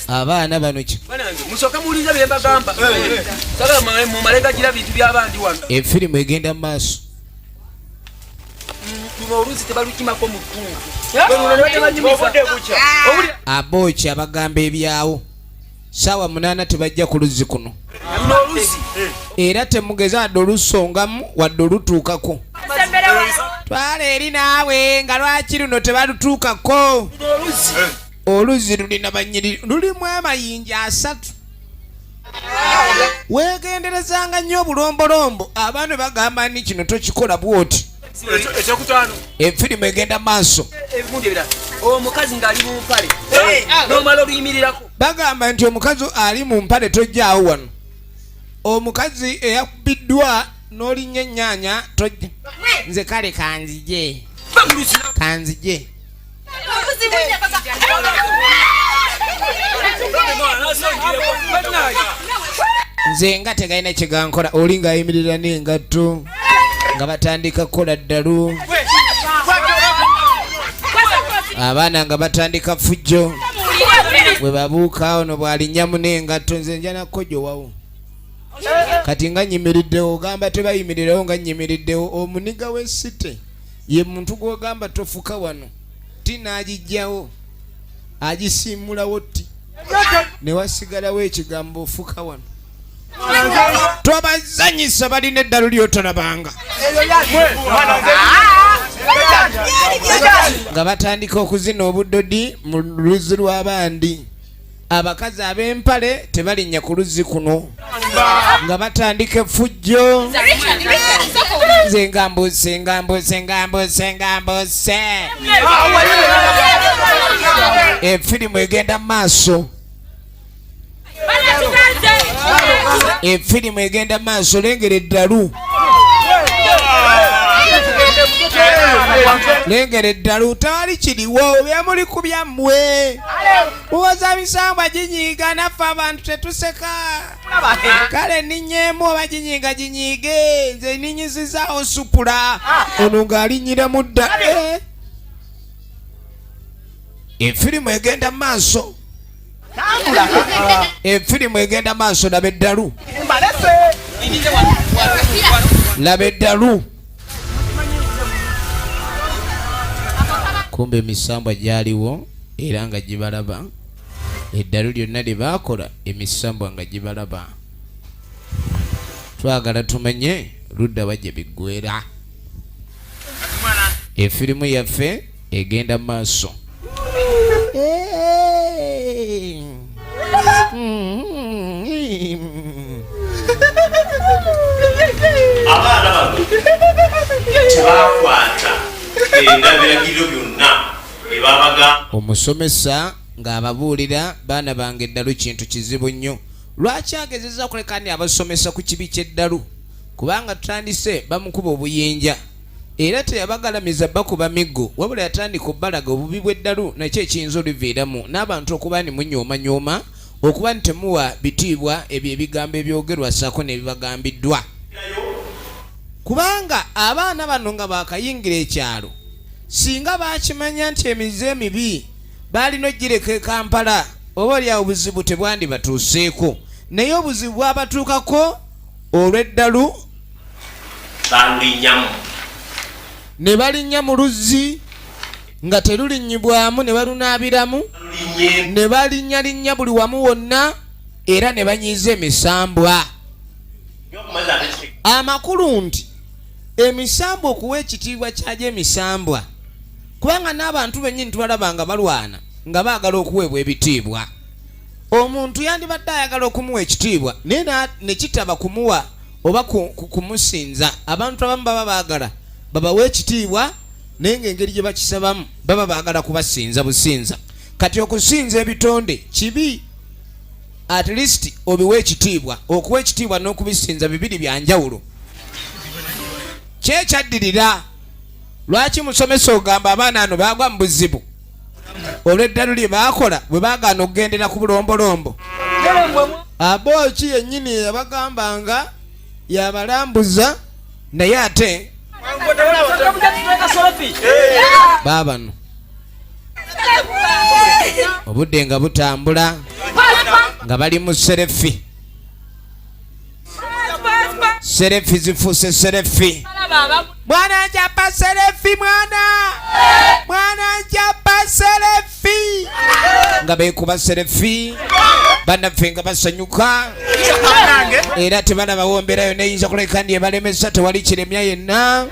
Speaker 1: abaana bano ki
Speaker 3: Musooke muwulirize bye mbagamba. Sagala mumale gagira bintu by'abandi wano.
Speaker 1: Efirimu egenda mu maaso.
Speaker 3: Luno oluzzi tebalukimako mu ttuntu.
Speaker 1: Abooki abagamba ebyawo saawa 8 tebajja ku luzzi kuno. Era temugeza wadde olusongamu wadde olutuukako. Twala eri naawe nga lwaki luno tebalutuukako. Oluzzi lulina banyiri lulimu amayinja 3. Weegenderezanga nnyo obulombolombo. Abantu bagamba nti kino tokikola bw'oti. Efirimu egenda maaso.
Speaker 3: Omukazi ng'ali mu mpale n'omala oluyimirirako.
Speaker 1: Bagamba nti omukazi ali mu mpale tojjaawo wano. Omukazi eyakubiddwa n'olinnya ennyaanya tojja. Nze kale kanzije. Kanzije. Nze nga tegalina kyegankola. Oli ng'ayimirira n'engatto nga batandika kukola ddalu. Abaana nga batandika fujjo. Bwe babuuka ono bw'alinnyamu n'engatto nze nja nakkojowawo. Kati nga nnyimiriddewo ogamba tebayimirirawo nga nnyimiriddewo. Omuniga w'essite ye muntu gw'ogamba tofuka wano ti n'agijjawo agisiimulawo ti ne wasigalawo ekigambo ofuka wano. Tobazanyisa balina eddalu ly'otolabanga. Nga batandika okuzina obudodi mu luzzi lw'abandi. Abakazi ab'empale tebalinnya ku luzzi kuno. Nga batandika effujjo. Nze nga mbuuse, nga mbuuse, nga mbuuse, nga mbuuse. Efirimu egenda mu maaso. Efirimu egenda mu maaso. Lengera eddalu. Lengera eddalu. Tewali kiriwo. Byamuli ku byammwe. Muwoza misambwa ginyiiga naffe abantu tetuseka. Kale ninyeemu oba ginyiiga ginyiige. Nze ninnyizizaawo supula. Ono ng'alinnyiramu dda. Efirimu egenda maaso. Efirimu egenda maaso. Laba eddalu. Laba eddalu. Kumbe emisambwa gyaliwo era nga gibalaba. Eddalu lyonna lye baakola emisambwa nga gibalaba. Twagala tumanye ludda wa gye biggweera. Efirimu yaffe egenda maaso.
Speaker 2: Abaana bano tebakwata endabiragiro byonna ebabagamba.
Speaker 1: Omusomesa ng'ababuulira, baana bange eddalu kintu kizibu nnyo. Lwaki agezezza okuleka nti abasomesa ku kibi ky'eddalu? Kubanga tutandise bamukuba obuyinja. Era teyabagalamiza bakuba miggo, wabula yatandika obbalaga obubi bw'eddalu nakyo ekiyinza oliviiramu n'abantu okuba nti munyoomanyoma, okuba nti temuwa bitiibwa ebyo ebigambo ebyogerwa ssaako n'ebibagambiddwa. Kubanga abaana bano nga baakayingira ekyalo, singa baakimanya nti emize emibi baalina ogireka e Kampala, oba oli awo obuzibu tebwandibatuuseeko. Naye obuzibu bwabatuukako olw'eddalu.
Speaker 2: Balulinnyamu.
Speaker 1: Ne balinnya mu luzzi nga terulinnyibwamu ne balunaabiramu, ne balinnyalinnya buli wamu wonna era ne banyiiza emisambwa. Amakulu nti emisambwa okuwa ekitiibwa kyagyo emisambwa, kubanga n'abantu bennyini tubalaba nga balwana nga baagala okuweebwa ebitiibwa. Omuntu yandibadde ayagala okumuwa ekitiibwa naye ne kitaba kumuwa oba kumusinza. Abantu abamu baba baagala babawe ekitiibwa naye ng'engeri gye bakisabamu baba baagala kubasinza businza. Kati okusinza ebitonde kibi, at least obiwe ekitiibwa. Okuwa ekitiibwa n'okubisinza bibiri bya njawulo. Kyekyaddirira lwaki musomesa ogamba abaana ano baagwa mu buzibu olw'eddalu lye baakola bwe baagaana okugendera ku bulombolombo. Abooki yennyini yabagambanga yabalambuza naye ate baabano. Obudde nga butambula nga bali mu serefi. Serefi zifuuse serefi. Mwana njapa selfie mwana. Mwana njapa selfie. Nga beekuba selfie. Bannaffe nga basanyuka. Era tebalabawo mbeera yonna eyinza kulabika nti ebalemesa tewali kiremya yenna.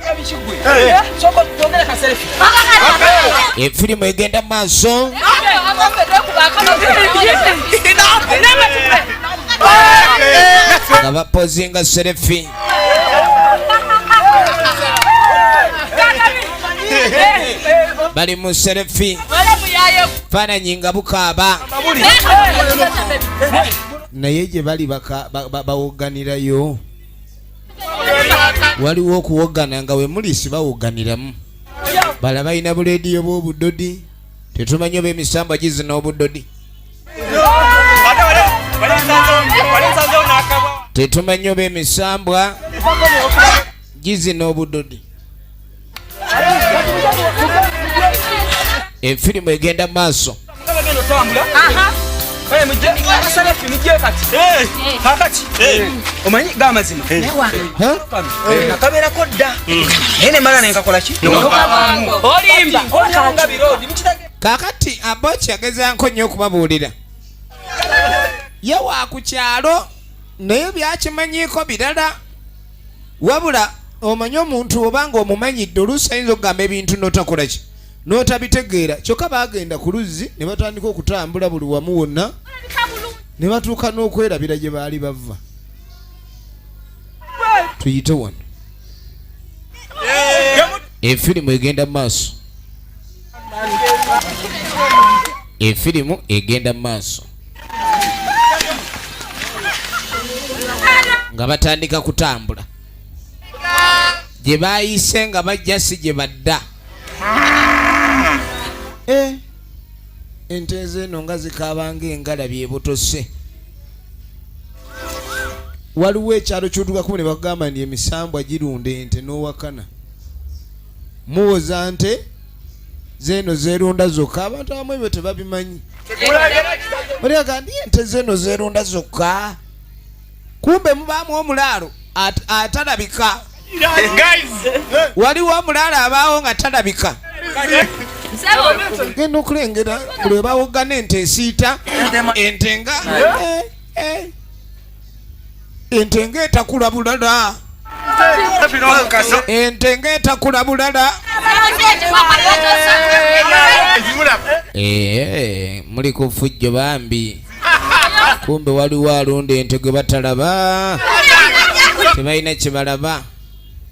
Speaker 1: Efirimu egenda mu maaso. Nga bapozinga selfie. Bali mu selfie. Faananyi nga bukaaba. Naye gye bali bawogganirayo. Waliwo okuwoggana nga we muli si bawogganiramu. Bala balina buleediyo bw'obudodi. Tetumanyi oba emisambwa gizina obudodi. Tetumanyi oba emisambwa gizina obudodi. Efirimu egenda maaso.
Speaker 3: Omanyi gamazima nakabeerako dda naye nemala nenkakola ki
Speaker 5: olimba.
Speaker 1: Kaakati Aboki agezaako nnyo okubabuulira. Ye wa ku kyalo naye byakimanyiiko birala. Wabula omanyi omuntu obanga omumanyidde oluusi ayinza okugamba ebintu n'otakola ki n'otabitegeera. Kyokka baagenda ku luzzi ne batandika okutambula buli wamu wonna ne batuuka n'okwerabira gye baali bava. Tuyite wano. Efirimu egenda mu maaso. Efirimu egenda mu maaso. Nga batandika kutambula. Gye baayise nga bajja si gye badda. Ente z'eno nga zikaaba ng'engalabi ebotose. Waliwo ekyalo ky'otuukako ne bakugamba nti emisambwa girunda ente n'owakana. Muwoza nte z'eno zeerunda zokka, abantu abamu ebyo tebabimanyi. Oli agamba nti ente z'eno zeerunda zokka. Kumbe mubaamu omulaalo atalabika. Waliwo omulaalo abaawo nga talabika. Genda okulengera buli we bawoggana ente esiita, ente nga ente ng'etakula bulala. Ente ng'etakula bulala. Muli ku ffujjo bambi. Kumbe waliwo alunda ente gwe batalaba. Tebalina kye balaba.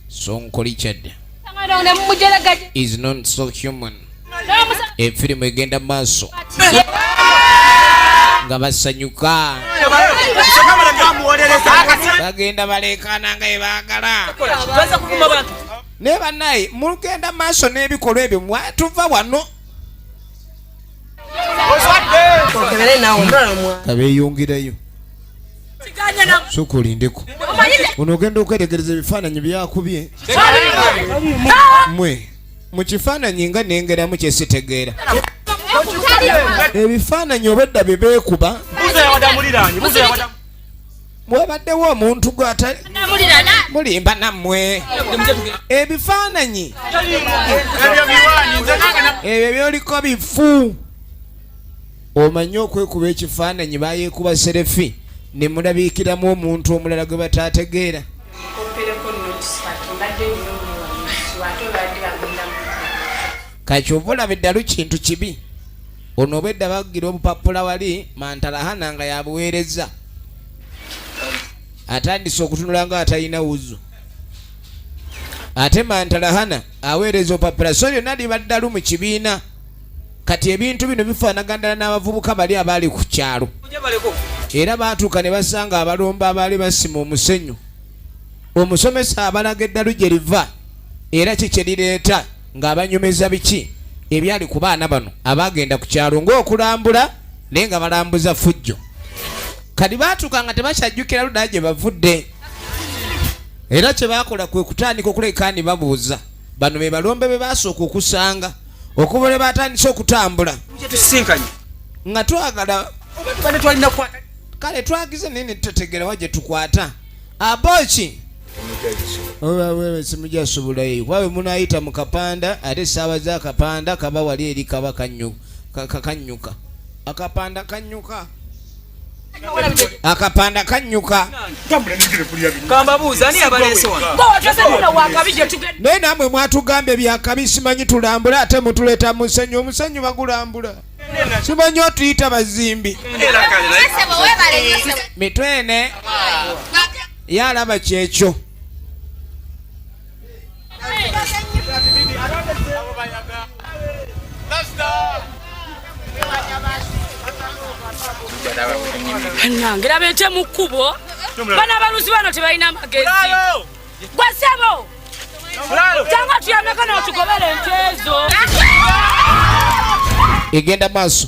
Speaker 1: Sonko Richard is not so human. Efirimu egenda maaso nga basanyuka. Bagenda baleekaana nga bwe baagala. Naye bannaye mugenda maaso n'ebikolwa ebyo mwatuva wano. Nga beeyongerayo. Sooka olindeko. Ono ogenda okwetegereza ebifaananyi byakubye. Mmwe mu kifaananyi nga nengeramu kye sitegeera. Ebifaananyi obwedda bye beekuba. Wabaddewo omuntu gw'atali mulimba nammwe. Ebifaananyi ebyo by'oliko bifu. Omanyi okwekuba ekifaananyi bayeekuba selfie ne mulabiikiramu omuntu omulala gwe bataategeera. Kati oba olaba eddalu kintu kibi. Ono obwedda bagira obupapula wali Mantalahana nga yabuweereza. Atandise okutunula nga atalina wuzu. Ate Mantalahana aweereza obupapula so lyonna liba ddalu mu kibiina. Kati ebintu bino bifaanagana ddala n'abavubuka bali abaali ku kyalo. Era baatuuka ne basanga abalomba abaali basima omusenyu. Omusomesa abalaga eddalu gye liva era ki kye lireeta ng'abanyumiza biki ebyali ku baana bano abaagenda ku kyalo ng'okulambula naye nga balambuza ffujjo. Kati baatuuka nga tebakyajjukira ludda gye bavudde. Era kye baakola kwe kutandika okuleka ni babuuza. Bano be balombe be baasooka okusanga okuva lwe baatandise okutambula. Nga twagala kale twagize naye ne tutetegeera wa gye tukwata. Aboki. Simujasobolayo kuba bwe munaayita mu kapanda ate essaawa z'akapanda kaba wali eri kaba kanyuka akapanda kanyuka akapanda kanyuka.
Speaker 3: Kambabuuza ani yabaleese wano?
Speaker 1: Naye namwe mwatugambye byakabi, simanyi tulambula, ate mutuleeta musenyu. Omusenyu bagulambula, simanyi otuyita bazimbi mitwene yalaba kyekyo.
Speaker 5: Nange laba ente mu kkubo. Bano abaluzi bano tebalina magezi. Gwe ssebo, janga tuyambeko n'otugobera ente ezo.
Speaker 1: Egenda maaso,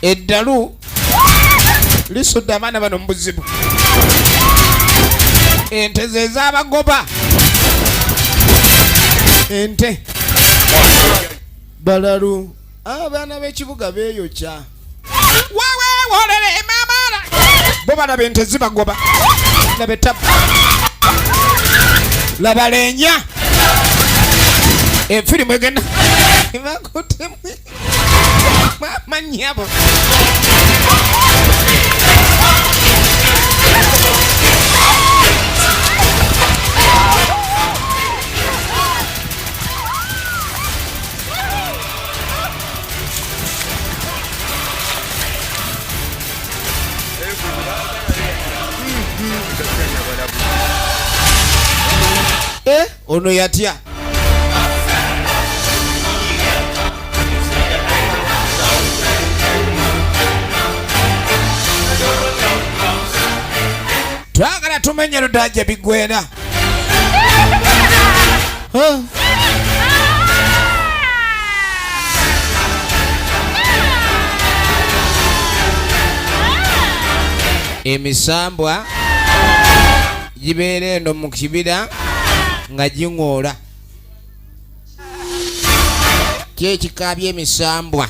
Speaker 1: eddalu lisudde abaana bano mu buzibu. Ente ze z'abagoba, ente balalu. Abaana b'ekibuga beeyokya wawewolere emamala, bo balaba ente zibagoba. Laba etabu, laba lenya efirimu egenda bakutemu manyabo. Eh, ono yatya. Twagala tumenye ludaje bigwera. Huh? Emisambwa gibeera eno mu kibira nga giŋoola. Kyekikaabya emisambwa.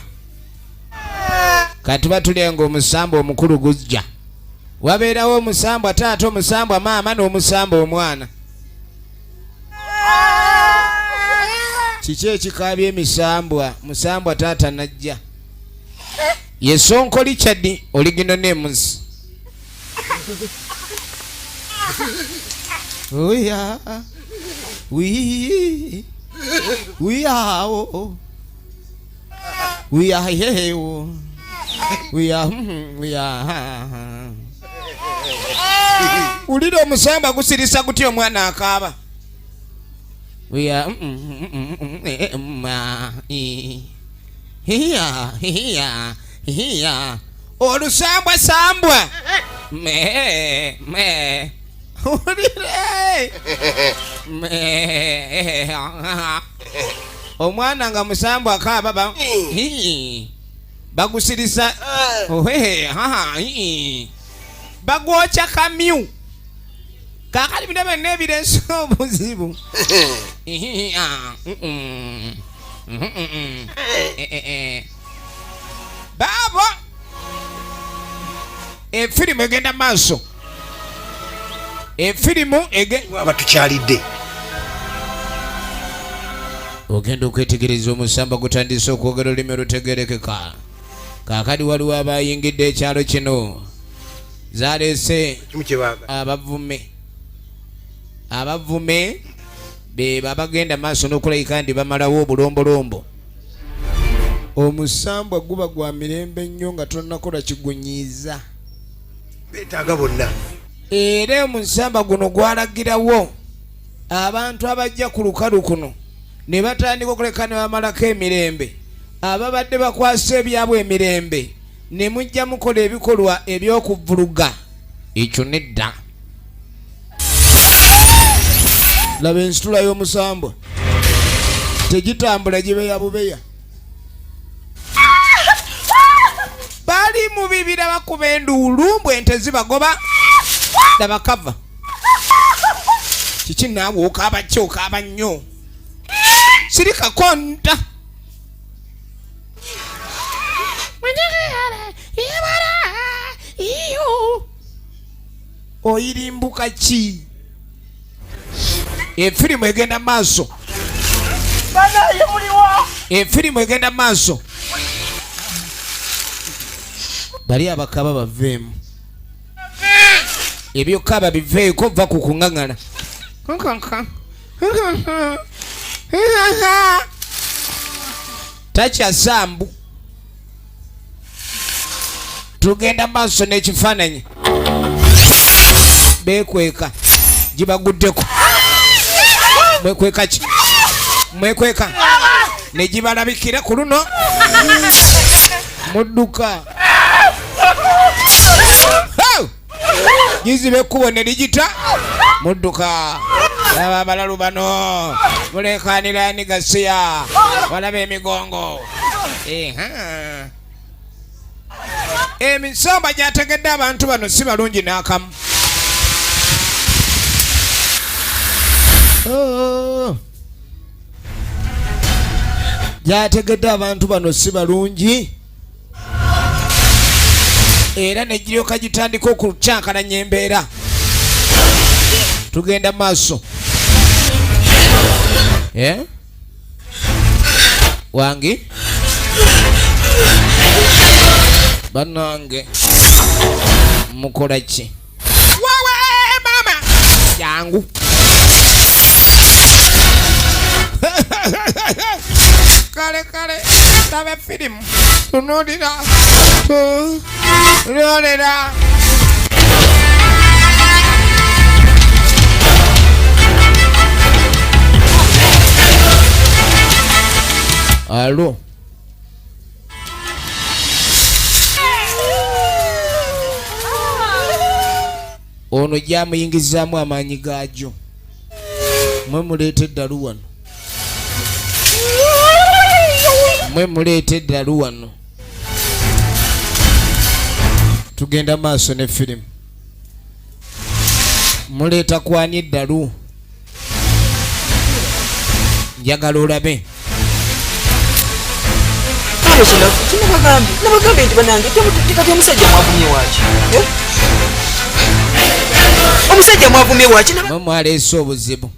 Speaker 1: Kati batulenga omusambwa omukulu gujja, wabeerawo omusambwa taata, omusambwa maama n'omusambwa omwana. Kiki ekikaabya emisambwa? Musambwa taata najja ye Sonko Richard, original names. Oya we we are oh we are here we are we are. Ulira omusamba gusirisa gutya omwana akaaba. We are hiya hiya hiya olusambwa sambwa me me ulire me omwana nga musambwa akaaba ba bagusirisa ohehe bagwokya kamyu. Kakati bino byonna ebireese obuzibu. Baabo efirimu egenda maaso, efirimu
Speaker 8: abatukyalidde.
Speaker 1: Ogenda okwetegereza omusamba gutandise okwogera olulimi olutegerekeka. Kaakati waliwo abayingidde ekyalo kino zaleese abavume. Abavume be babagenda maaso n'okulabika nti bamalawo obulombolombo. Omusambwa guba gwa mirembe nnyo nga tonnakola kigunyiiza.
Speaker 8: Beetaaga bonna.
Speaker 1: Era omusamba guno gwalagirawo abantu abajja ku lukalu kuno ne batandika okuleka ne bamalako emirembe. Ababadde bakwasa ebyabwe emirembe ne mujja mukola ebikolwa eby'okuvuluga. Ekyo nedda. Laba ensitula y'omusambwa tegitambula, gibeya bubeya. Bali mu bibira bakuba enduulu mbwe ente zibagoba. Laba kava kiki naawe okaaba ki? Okaaba nnyo, sirikako nta. Oyirimbuka ki? Efirimu egenda maaso. Efirimu egenda maaso. Bali abakaba baveemu. Ebyokkaaba biveeko va ku kuŋŋaŋala. Takyasambu. Tugenda maaso n'ekifaananyi. Beekweka gibaguddeko. Mwekweka ki? Mwekweka ne gibalabikira ku luno mudduka. Giziba ekkubo ne ligita mudduka. Laba abalalu bano muleekaanira ni gasiya walaba emigongo. Emisamba gyategedde abantu bano si balungi n'akamu. Oh. Gyategedde abantu bano si balungi era ne giryoka gitandika okukyankalanya embeera. Tugenda maaso. Wangi bannange mukola ki? Wawe mama jangu. Kale kale laba firimu tunuulira tunuulira. Alo. Ono gyamuyingizaamu amaanyi gaagyo. Mwe muleeta eddalu wano. Mwe muleeta eddalu wano. Tugenda maaso ne firimu. Muleeta kwani eddalu? Njagala olabe.
Speaker 3: Nabagambye nti banange kati omusajja mwavumye waaki? Omusajja mwavumye waaki?
Speaker 1: Mwe mwaleese obuzibu.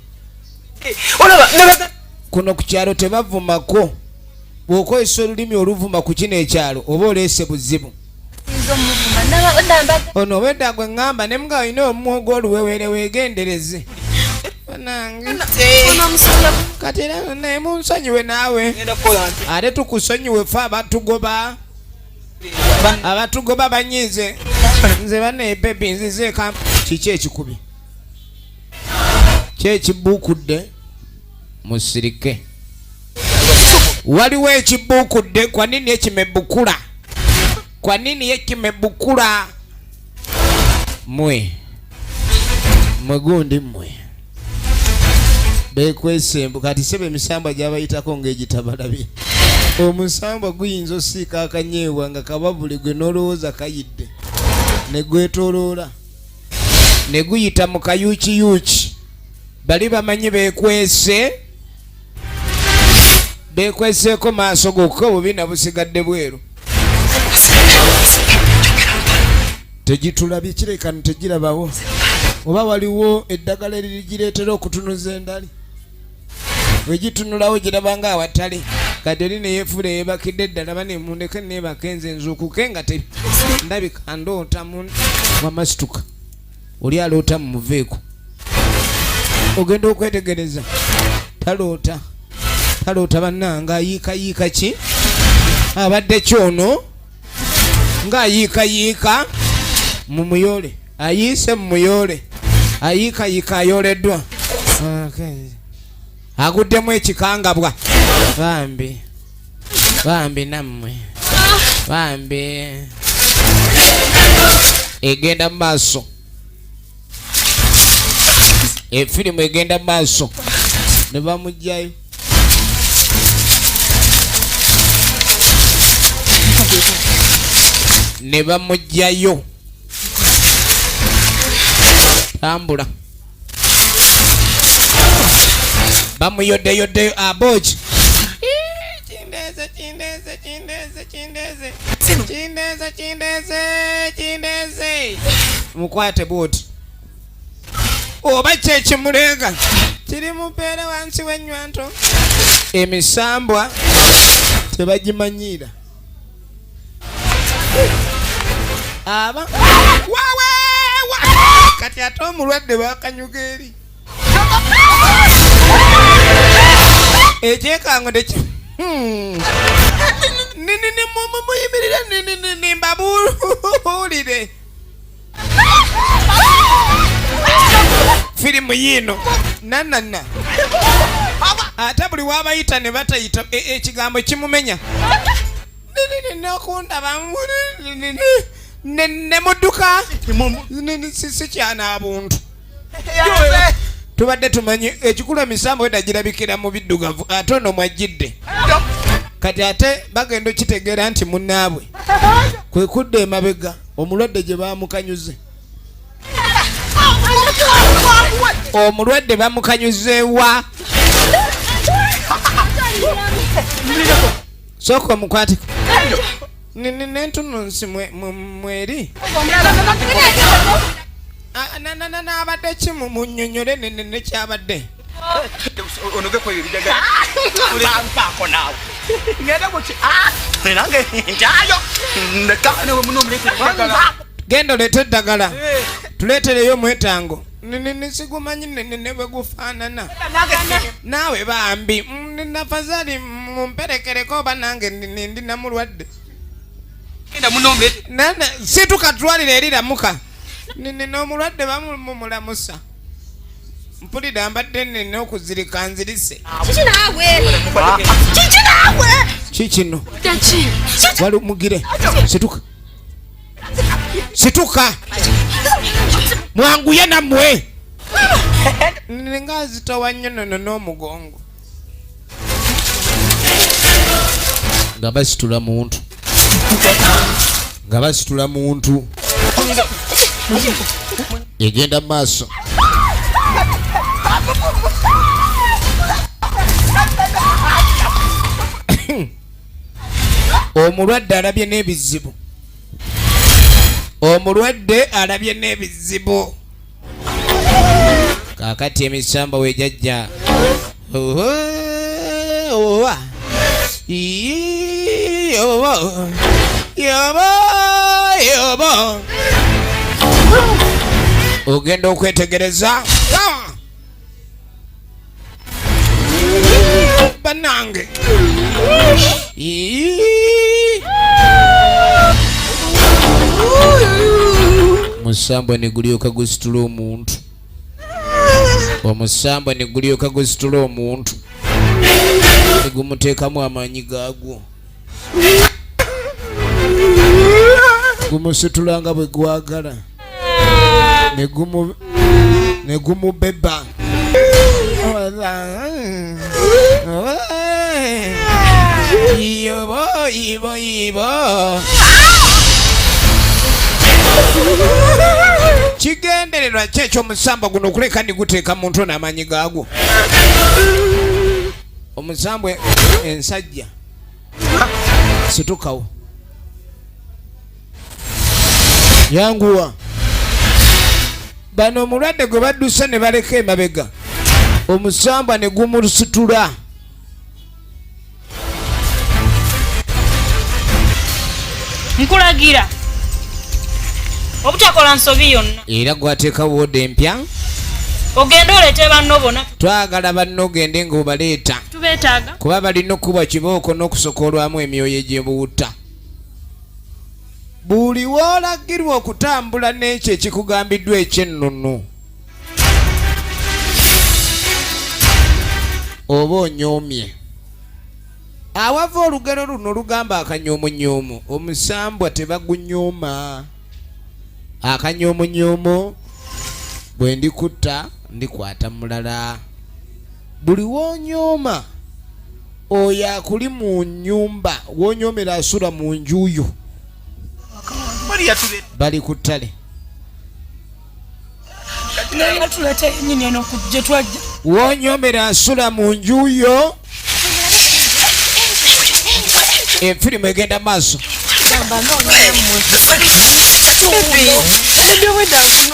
Speaker 3: Olaba
Speaker 1: kuno ku kyalo tebavumako. Bw'okozesa olulimi oluvuma ku kino ekyalo oba oleese buzibu. Ono obwedda gwe ŋŋamba ne mga olina omwogo oluwewere weegendereze. Banange. Kati era naye munsonyiwe naawe. Ate tukusonyiwe ffe abatugoba. Abatugoba banyiize. Nze banne baby nzizeeka. Kiki ekikubye? Ki ekibuukudde? Musirike. Waliwo ekibuukudde. Kwa nini ekimebukula? Kwa nini ekimebukula? Mwe. Mwe gundi mmwe. Beekwesembu kati sebe emisambwa gy'abayitako ng'egitabalabye. Omusambwa guyinza osiika akanyeebwa nga kababule gwe n'olowooza kayidde. Ne gwetooloola. Ne guyita mu kayuukiyuuki. Bali bamanyi beekwese. Beekweseeko maaso gokka obubi na busigadde bweru. Tegitulabye kireka tegirabawo. Oba waliwo eddagala eririgireetera okutunuza endali. Bwe gitunulawo giraba nga awatali. Kati eri ne yeefuula eyeebakidde eddala bane mundeke neebake nze nzuukuke nga ndabika ndoota mu wamasituka. Oli aloota mumuveeko. Ogenda okwetegereza taloota. Taloota bannange ayiikayiika ki? Abadde ki ono? Ng'ayiikayiika mu muyole. Ayiise mu muyole. Ayiikayiika ayoleddwa. Aguddemu ekikangabwa. Bambi. Bambi nammwe. Bambi. Egenda mu maaso. Efirimu egenda mu maaso. Ne bamuggyayo. Ne bamuggyayo. Tambula. Bamuyoddeyoddeyo aboki. Kindeeze, kindeeze, kindeeze, kindeeze. Kindeeze, kindeeze, kindeeze. Mukwate bw'oti. Oba kyekimuleega kiri mupeera wansi w'ennywanto. Emisambwa tebagimanyiira. Aba wawewa kati ate omulwadde bakanyuga eri ekyekango teki muyimirire mbabuulire firimu yiino nanana ate buli wabayita ne batayita ekigambo kimumenya nokundaba ne mudduka sikyana buntu. Tubadde tumanyi ekikulu emisambo weda girabikira mu biddugavu ate ono mwajjidde kati ate bagenda okitegeera nti munnaabwe kwe kudda emabega omulwadde gye bamukanyuze. Omulwadde bamukanyuzeewa? Sooka omukwate nentununsi mweri n'abadde ki munnyonnyole nekyabadde. Genda oleete eddagala tuleetereyo omwetango. Sigumanyi ne bwe gufaanana naawe bambi nafazali mumperekereko oba nange ndi namulwadde. Situka twalire eri lamuka n'omulwadde bamumulamusa. Mpulira mbadde nina okuzirika nzirise.
Speaker 9: Kiki naawe? Kiki naawe?
Speaker 1: Kikino wali mugire situka situka mwanguye nammwe nga zitowa nnyo nono n'omugongo nga basitula muntu nga basitula muntu egenda mu maaso. Omulwadde alabye n'ebizibu. Omulwadde alabye n'ebizibu. Kaakati emisamba wejajja. Owa. Yobo. Yobo. Yobo. Ogenda okwetegereza. Bannange. Omusambwa ne gulyoka gusitula omuntu. Omusambwa ne gulyoka gusitula omuntu. Ne gumuteekamu amaanyi gaagwo. Gumusitula nga bwe gwagala. Ne gumubeba. Ibo, ibo, ibo. Kigendererwa ki eky'omusambwa guno okuleka ndi guteeka muntu ono amaanyi gaagwo? Omusambwa ensajja situkawo yanguwa. Bano omulwadde gwe badduse ne baleka emabega omusambwa ne gumusitula.
Speaker 5: Nkulagira obutakola nsobi yonna.
Speaker 1: Era gwateeka wooda empya.
Speaker 5: Ogende oleete banno bonna.
Speaker 1: Twagala banno ogende ng'obaleeta.
Speaker 5: Tubeetaaga.
Speaker 1: Kuba balina okuba kibooko n'okusokoolwamu emyoyo egy'ebuwutta. Buli w'olagirwa okutambula n'ekyo ekikugambiddwa eky'ennono oba onyoomye. Awava olugero luno lugamba akanyoomunyoomu omusambwa tebagunyooma. Akanyoomunyoomu bwe ndikutta ndikwata mulala. Buli w'onyooma oyo akuli mu nnyumba w'onyoomera asula mu nju yo. Bali ku ttale. W'onyoomera asula mu nju yo. Enfirimu egenda maaso.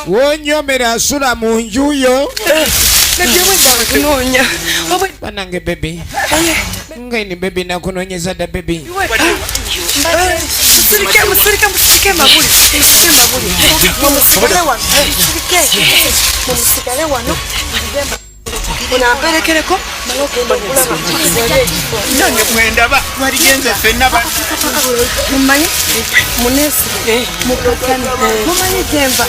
Speaker 1: Wonyomera asula mu nju yo. Banange bebi, ngaini bebi, nakunonyeza dda bebi.
Speaker 9: Musigale wano. Onamperekereko male ogenda okulaba.
Speaker 6: Nange bwendaba twaligenze ffenna.
Speaker 9: Mumanyi munesibe mukakane, mumanyi gyenva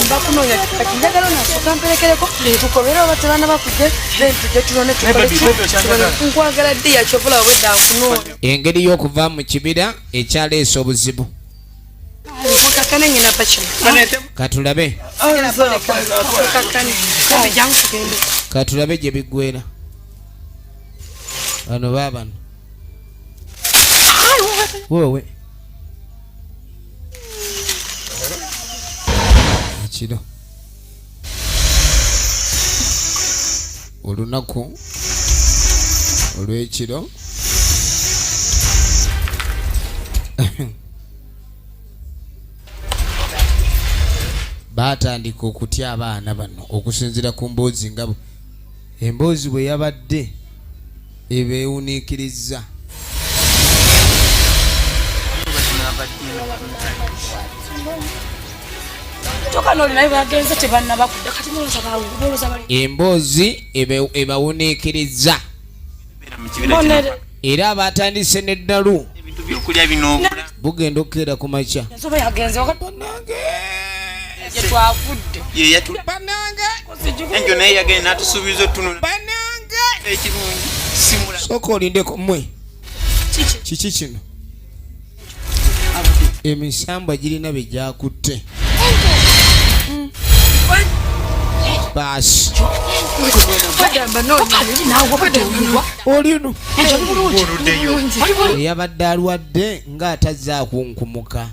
Speaker 9: mba kunoonya, kati njagala onasooka mperekereko tukobere oba tebaana bakujje, then tujje tulone tukole tulone. Nkwagala ddiya kyovula obwedda nkunoonya.
Speaker 1: Engeri y'okuva mu kibira ekyaleese obuzibu.
Speaker 9: Mukakane ngina pakino.
Speaker 1: Katulabe.
Speaker 9: Mukakane kambe, jangu tugende.
Speaker 1: Katulabe gye biggwera. Bano baabano woowe ekiro olunaku olw'ekiro. Baatandika okutya abaana bano okusinziira ku mboozi nga emboozi bwe yabadde ebeewuniikirizza.
Speaker 5: Kyokka noli naye bagenze tebannabakudda, kati bolooza bolooza bali.
Speaker 1: Emboozi ebawuniikirizza.
Speaker 5: Bonere.
Speaker 1: Era abatandise n'eddalu.
Speaker 6: Ebyokulya bino.
Speaker 1: Bugenda okukeera ku makya.
Speaker 5: Ensoba yagenze
Speaker 1: banange.
Speaker 5: Gye twavudde.
Speaker 6: Ye yatu
Speaker 1: banange.
Speaker 6: Enjo naye yagenda n'atusuubiza otunula.
Speaker 1: Banange.
Speaker 6: Ekirungi simula.
Speaker 1: Sooka olindeko mmwe. Kiki kino? Emisambwa girina bye gyakutte baasi.
Speaker 9: Bagamba noonya.
Speaker 1: Olino eyabadde alwadde ng'atazze akunkumuka,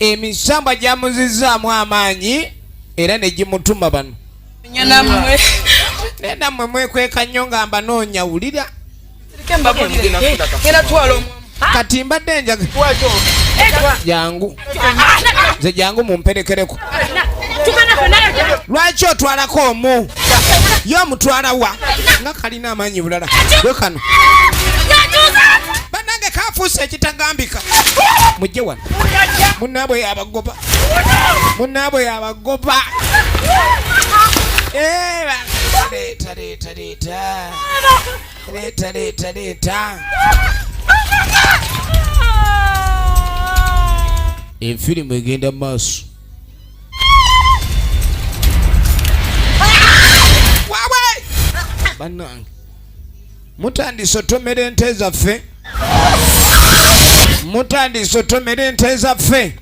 Speaker 1: emisambwa gyamuzizzaamu amaanyi era ne gimutuma bano.
Speaker 9: Nammwe.
Speaker 1: Naye nammwe mwekweka nnyo nga mbanoonya, wulira.
Speaker 9: Ngenda twala omwamu.
Speaker 1: Kati mbadde njaga jangu, nze jangu mumperekereko. Lwaki otwalako omu? Ye omutwala wa nga kalina amaanyi bulala gwe kano? Bannange, kafuuse ekitagambika. Mujje wano, munnaabwe yabagoba, munnaabwe yabagoba. Eh, leeta leeta leeta leeta leeta leeta Enfirimu egenda mu maaso. Wawe bannange, mutandise otomera ente zaffe, mutandise otomera ente zaffe.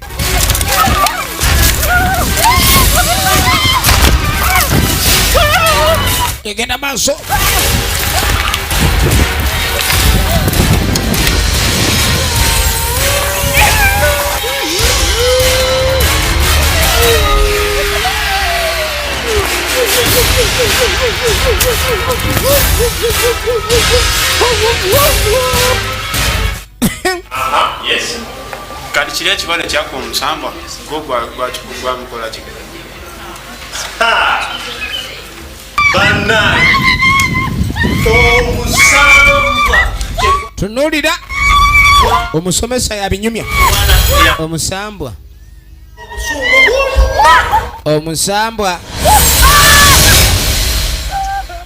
Speaker 1: Egenda maaso.
Speaker 2: Aha, yes.
Speaker 10: Kati kiri ekibala ekyakuba omusambwa gwo gwamukola ki?
Speaker 2: Bannange, omusambwa.
Speaker 1: Tunuulira omusomesa yabinyumya. Omusambwa, omusambwa,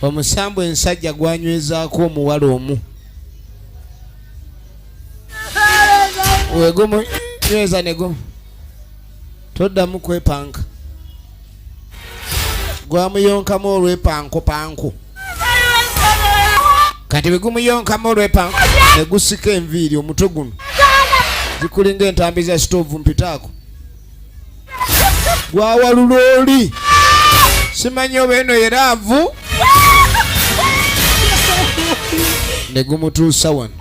Speaker 1: omusambwa ensajja gwanywezaako omuwala omu wegumunyweza negumu toddamu kwepanka, gwamuyonkamu olwepanko panko. Kati bwe gumuyonkamu olwepanko ne gusika enviiri, omutwe guno zikulinga entambi za sitovu mpitaako, gwawalula oli simanyi oba eno yeraavu ne gumutuusa wano.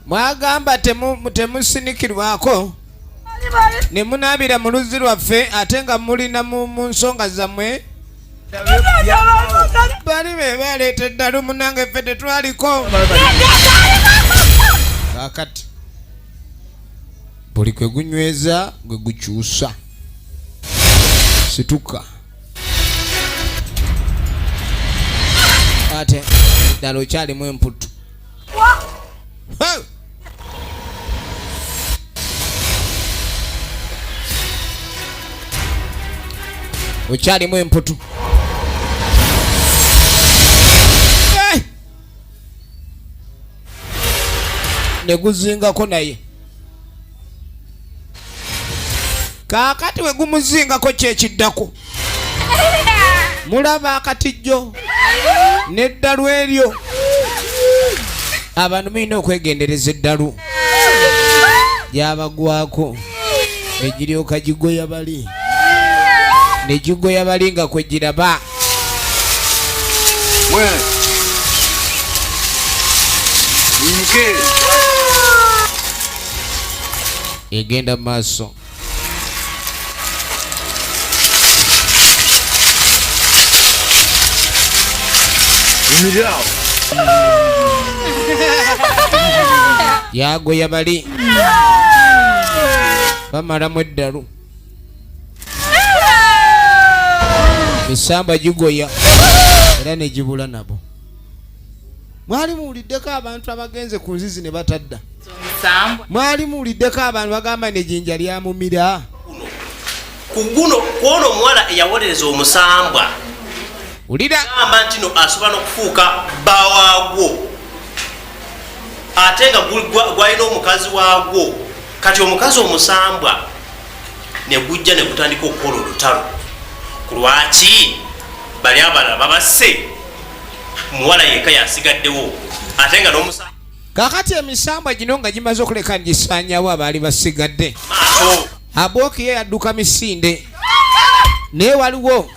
Speaker 1: Mwagamba temusinikirwako ne munaabira mu luzzi lwaffe, ate nga mulina mu nsonga zammwe. Bali be baleeta eddalu munange ffe tetwaliko. Kaakati buli kwe gunyweza gwe gukyusa. Situka. Ate ddala okyalimu emputtu. Okyalimu emputu. Ne guzingako naye. Kaakati we gumuzingako kyekiddako. Mulaba akatijjo n'eddalu eryo. Abantu mulina okwegendereza eddalu gyabagwako ne giryoka gigoya bali ne gigoya bali nga kwe giraba. Egenda mu maaso. Yagoya bali bamalamu eddalu. Misamba gigoya era ne gibula nabo. Mwali muwuliddeko abantu abagenze ku nzizi ne batadda? Mwali muwuliddeko abantu bagamba ne jinja lyamumira?
Speaker 2: Ku guno kwono omuwala eyawolereza omusambwa.
Speaker 1: Wulira.
Speaker 2: Gamba nti no asobola n'okufuuka bba waagwo ate nga gwalina omukazi waagwo. Kati omukazi omusambwa ne gujja ne gutandika okukola olutalo. Ku lwaki bali abalala babasse, muwala yekka yasigaddewo ate nga n'omusambwa.
Speaker 1: Kaakati emisambwa gino nga gimaze okuleka ngisaanyawo abaali basigadde. Abooki ye yadduka misinde naye waliwo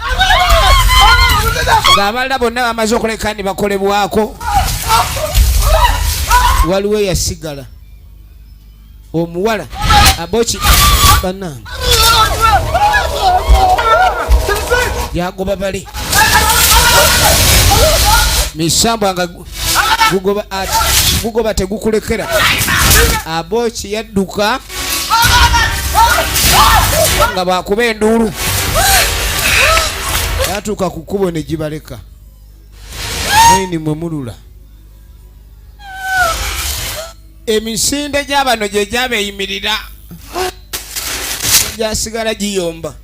Speaker 1: ng'abalala bonna bamaze okuleka ne bakolebwako, waliwo eyasigala omuwala Aboki bannange yagoba bali misambwa nga gugoba gugoba tegukulekera. Aboki yadduka nga bwakuba enduulu yatuuka ku kkubo ne gibaleka mwini mwe mulula. Emisinde gy'abano gye gyabeeyimirira gyasigala giyomba.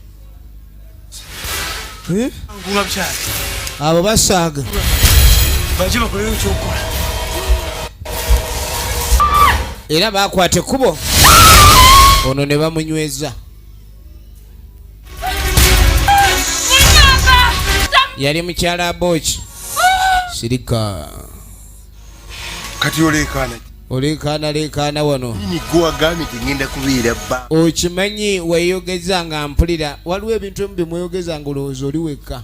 Speaker 1: Abo basaaga. Era baakwata ekkubo ono ne bamunyweza. Yali mukyala Aboki. Sirika.
Speaker 8: Kati oleekaana.
Speaker 1: Oleekaana leekaana wano.
Speaker 8: Nnyini gwe wagambye nti ngenda kubeera bba.
Speaker 1: Okimanyi weeyogeza nga mpulira waliwo ebintu ebimu bye mweyogeza nga olowooza oli wekka.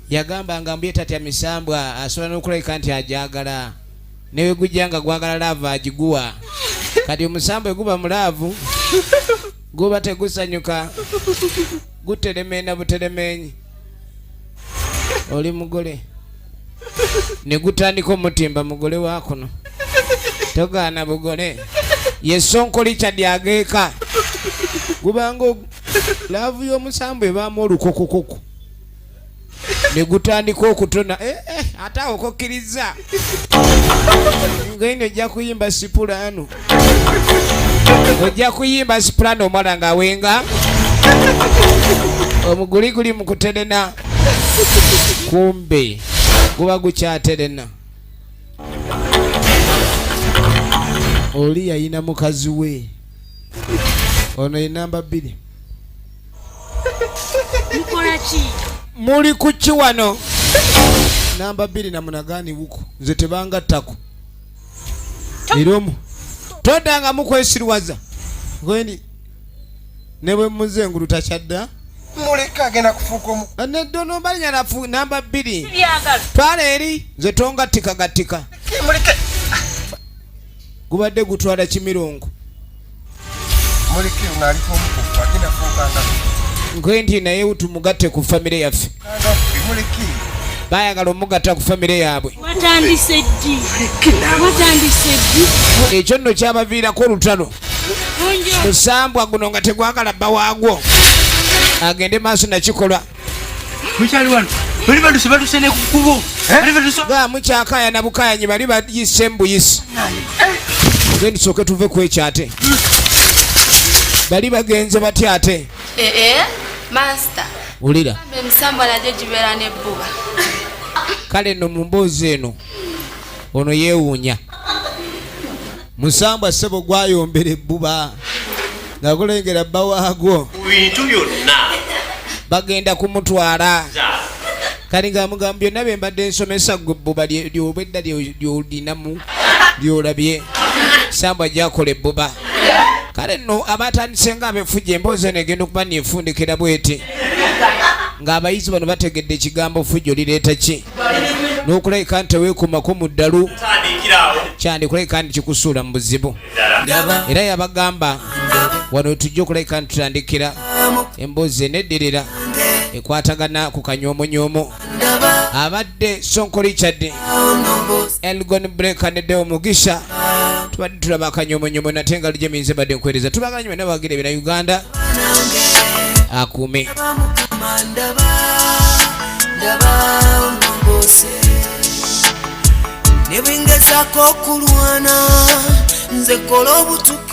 Speaker 1: Yagamba nga mbu ye tatya misambwa asobola n'okulabika nti agyagala. Ne we gujja nga gwagala laavu agiguwa. Kati omusambwa bwe guba mu laavu guba tegusanyuka guteremeena buteremeenyi. Oli mugole. Ne gutandika omutimba mugole wa kuno. Togaana bugole. Ye Sonko Richard ageeka. Gubanga laavu y'omusambu ebaamu olukokokoko. Ne gutandika okutona. Ate awo kokkiriza. Ngenda ojja kuyimba sipulaano. Ojja kuyimba sipulaano omwana ng'awenga. Omuguli guli mu kuterena. Kumbe guba gukyaterena. Oli yayina mukazi we. Ono ye namba 2.
Speaker 5: Mukola ki?
Speaker 1: Muli ku ki wano? Namba 2 na munagani wuko. Nze tebangattako. Era omu todangamu kwesiruwaza. Gwendi ne bwe mmuze engulu takyadda.
Speaker 8: Muleka agenda kufuuka omu.
Speaker 1: Nedda ono balinya nafu namba 2.
Speaker 5: Byagala.
Speaker 1: Twala eri nze tongattika gattika.
Speaker 8: Muleke.
Speaker 1: Gubadde gutwala kimirongo.
Speaker 8: Muleke ono aliko omukufu agenda kufuuka nga.
Speaker 1: Nkwe nti naye tumugatte ku famire yaffe. Bayagala omugatta ku famire yaabwe.
Speaker 5: Watandise ddi? Watandise ddi?
Speaker 1: Ekyo nno kyabaviirako olutalo. Musambwa guno nga tegwagala bba waagwo agende maaso nakikolwa.
Speaker 6: Mukyali wano bali baduse baduse ne kukubo.
Speaker 1: Ga mukyakayana bukayanyi bali bayise mbuyisi. Then tusooke tuve ku ekyo ate. Bali bagenze batya ate?
Speaker 4: Eh, eh, master.
Speaker 1: Wulira.
Speaker 4: Emisambwa nagyo gibeera n'ebbuba.
Speaker 1: Kale nno mu mboozi eno ono yeewuunya. Musambwa ssebo gwayombera ebbuba nga gulengera bba waagwo.
Speaker 2: Ku bintu byonna.
Speaker 1: Bagenda kumutwala. Kati nga mugamba byonna bye mbadde nsomesa gwe ebbuba ly'obwedda ly'olinamu ly'olabye. Sambwa gy'akola ebbuba. Kale nno abatandise nga ab'effujjo emboozi eno egenda okuba neefundikira bweti. Ng'abayizi bano bategedde ekigambo fujjo lireeta ki n'okulabika nti teweekumako mu ddalu kyandikulabika nti kikusuula mu buzibu. Era yabagamba wano tujja okulabika nti tutandikira emboozi eneddirira ekwatagana ku kanyomonyoomo. Abadde Sonko Richard Elgon Breaker ne Deo Mugisha tubadde tulaba akanyomonyoomo nate nga lujeminze badde nkuweereza. Tubagala nnyo bonna abawagira ebina Uganda akuume.
Speaker 11: Ne bwe ngezaako okulwana nze kola obutuukirivu.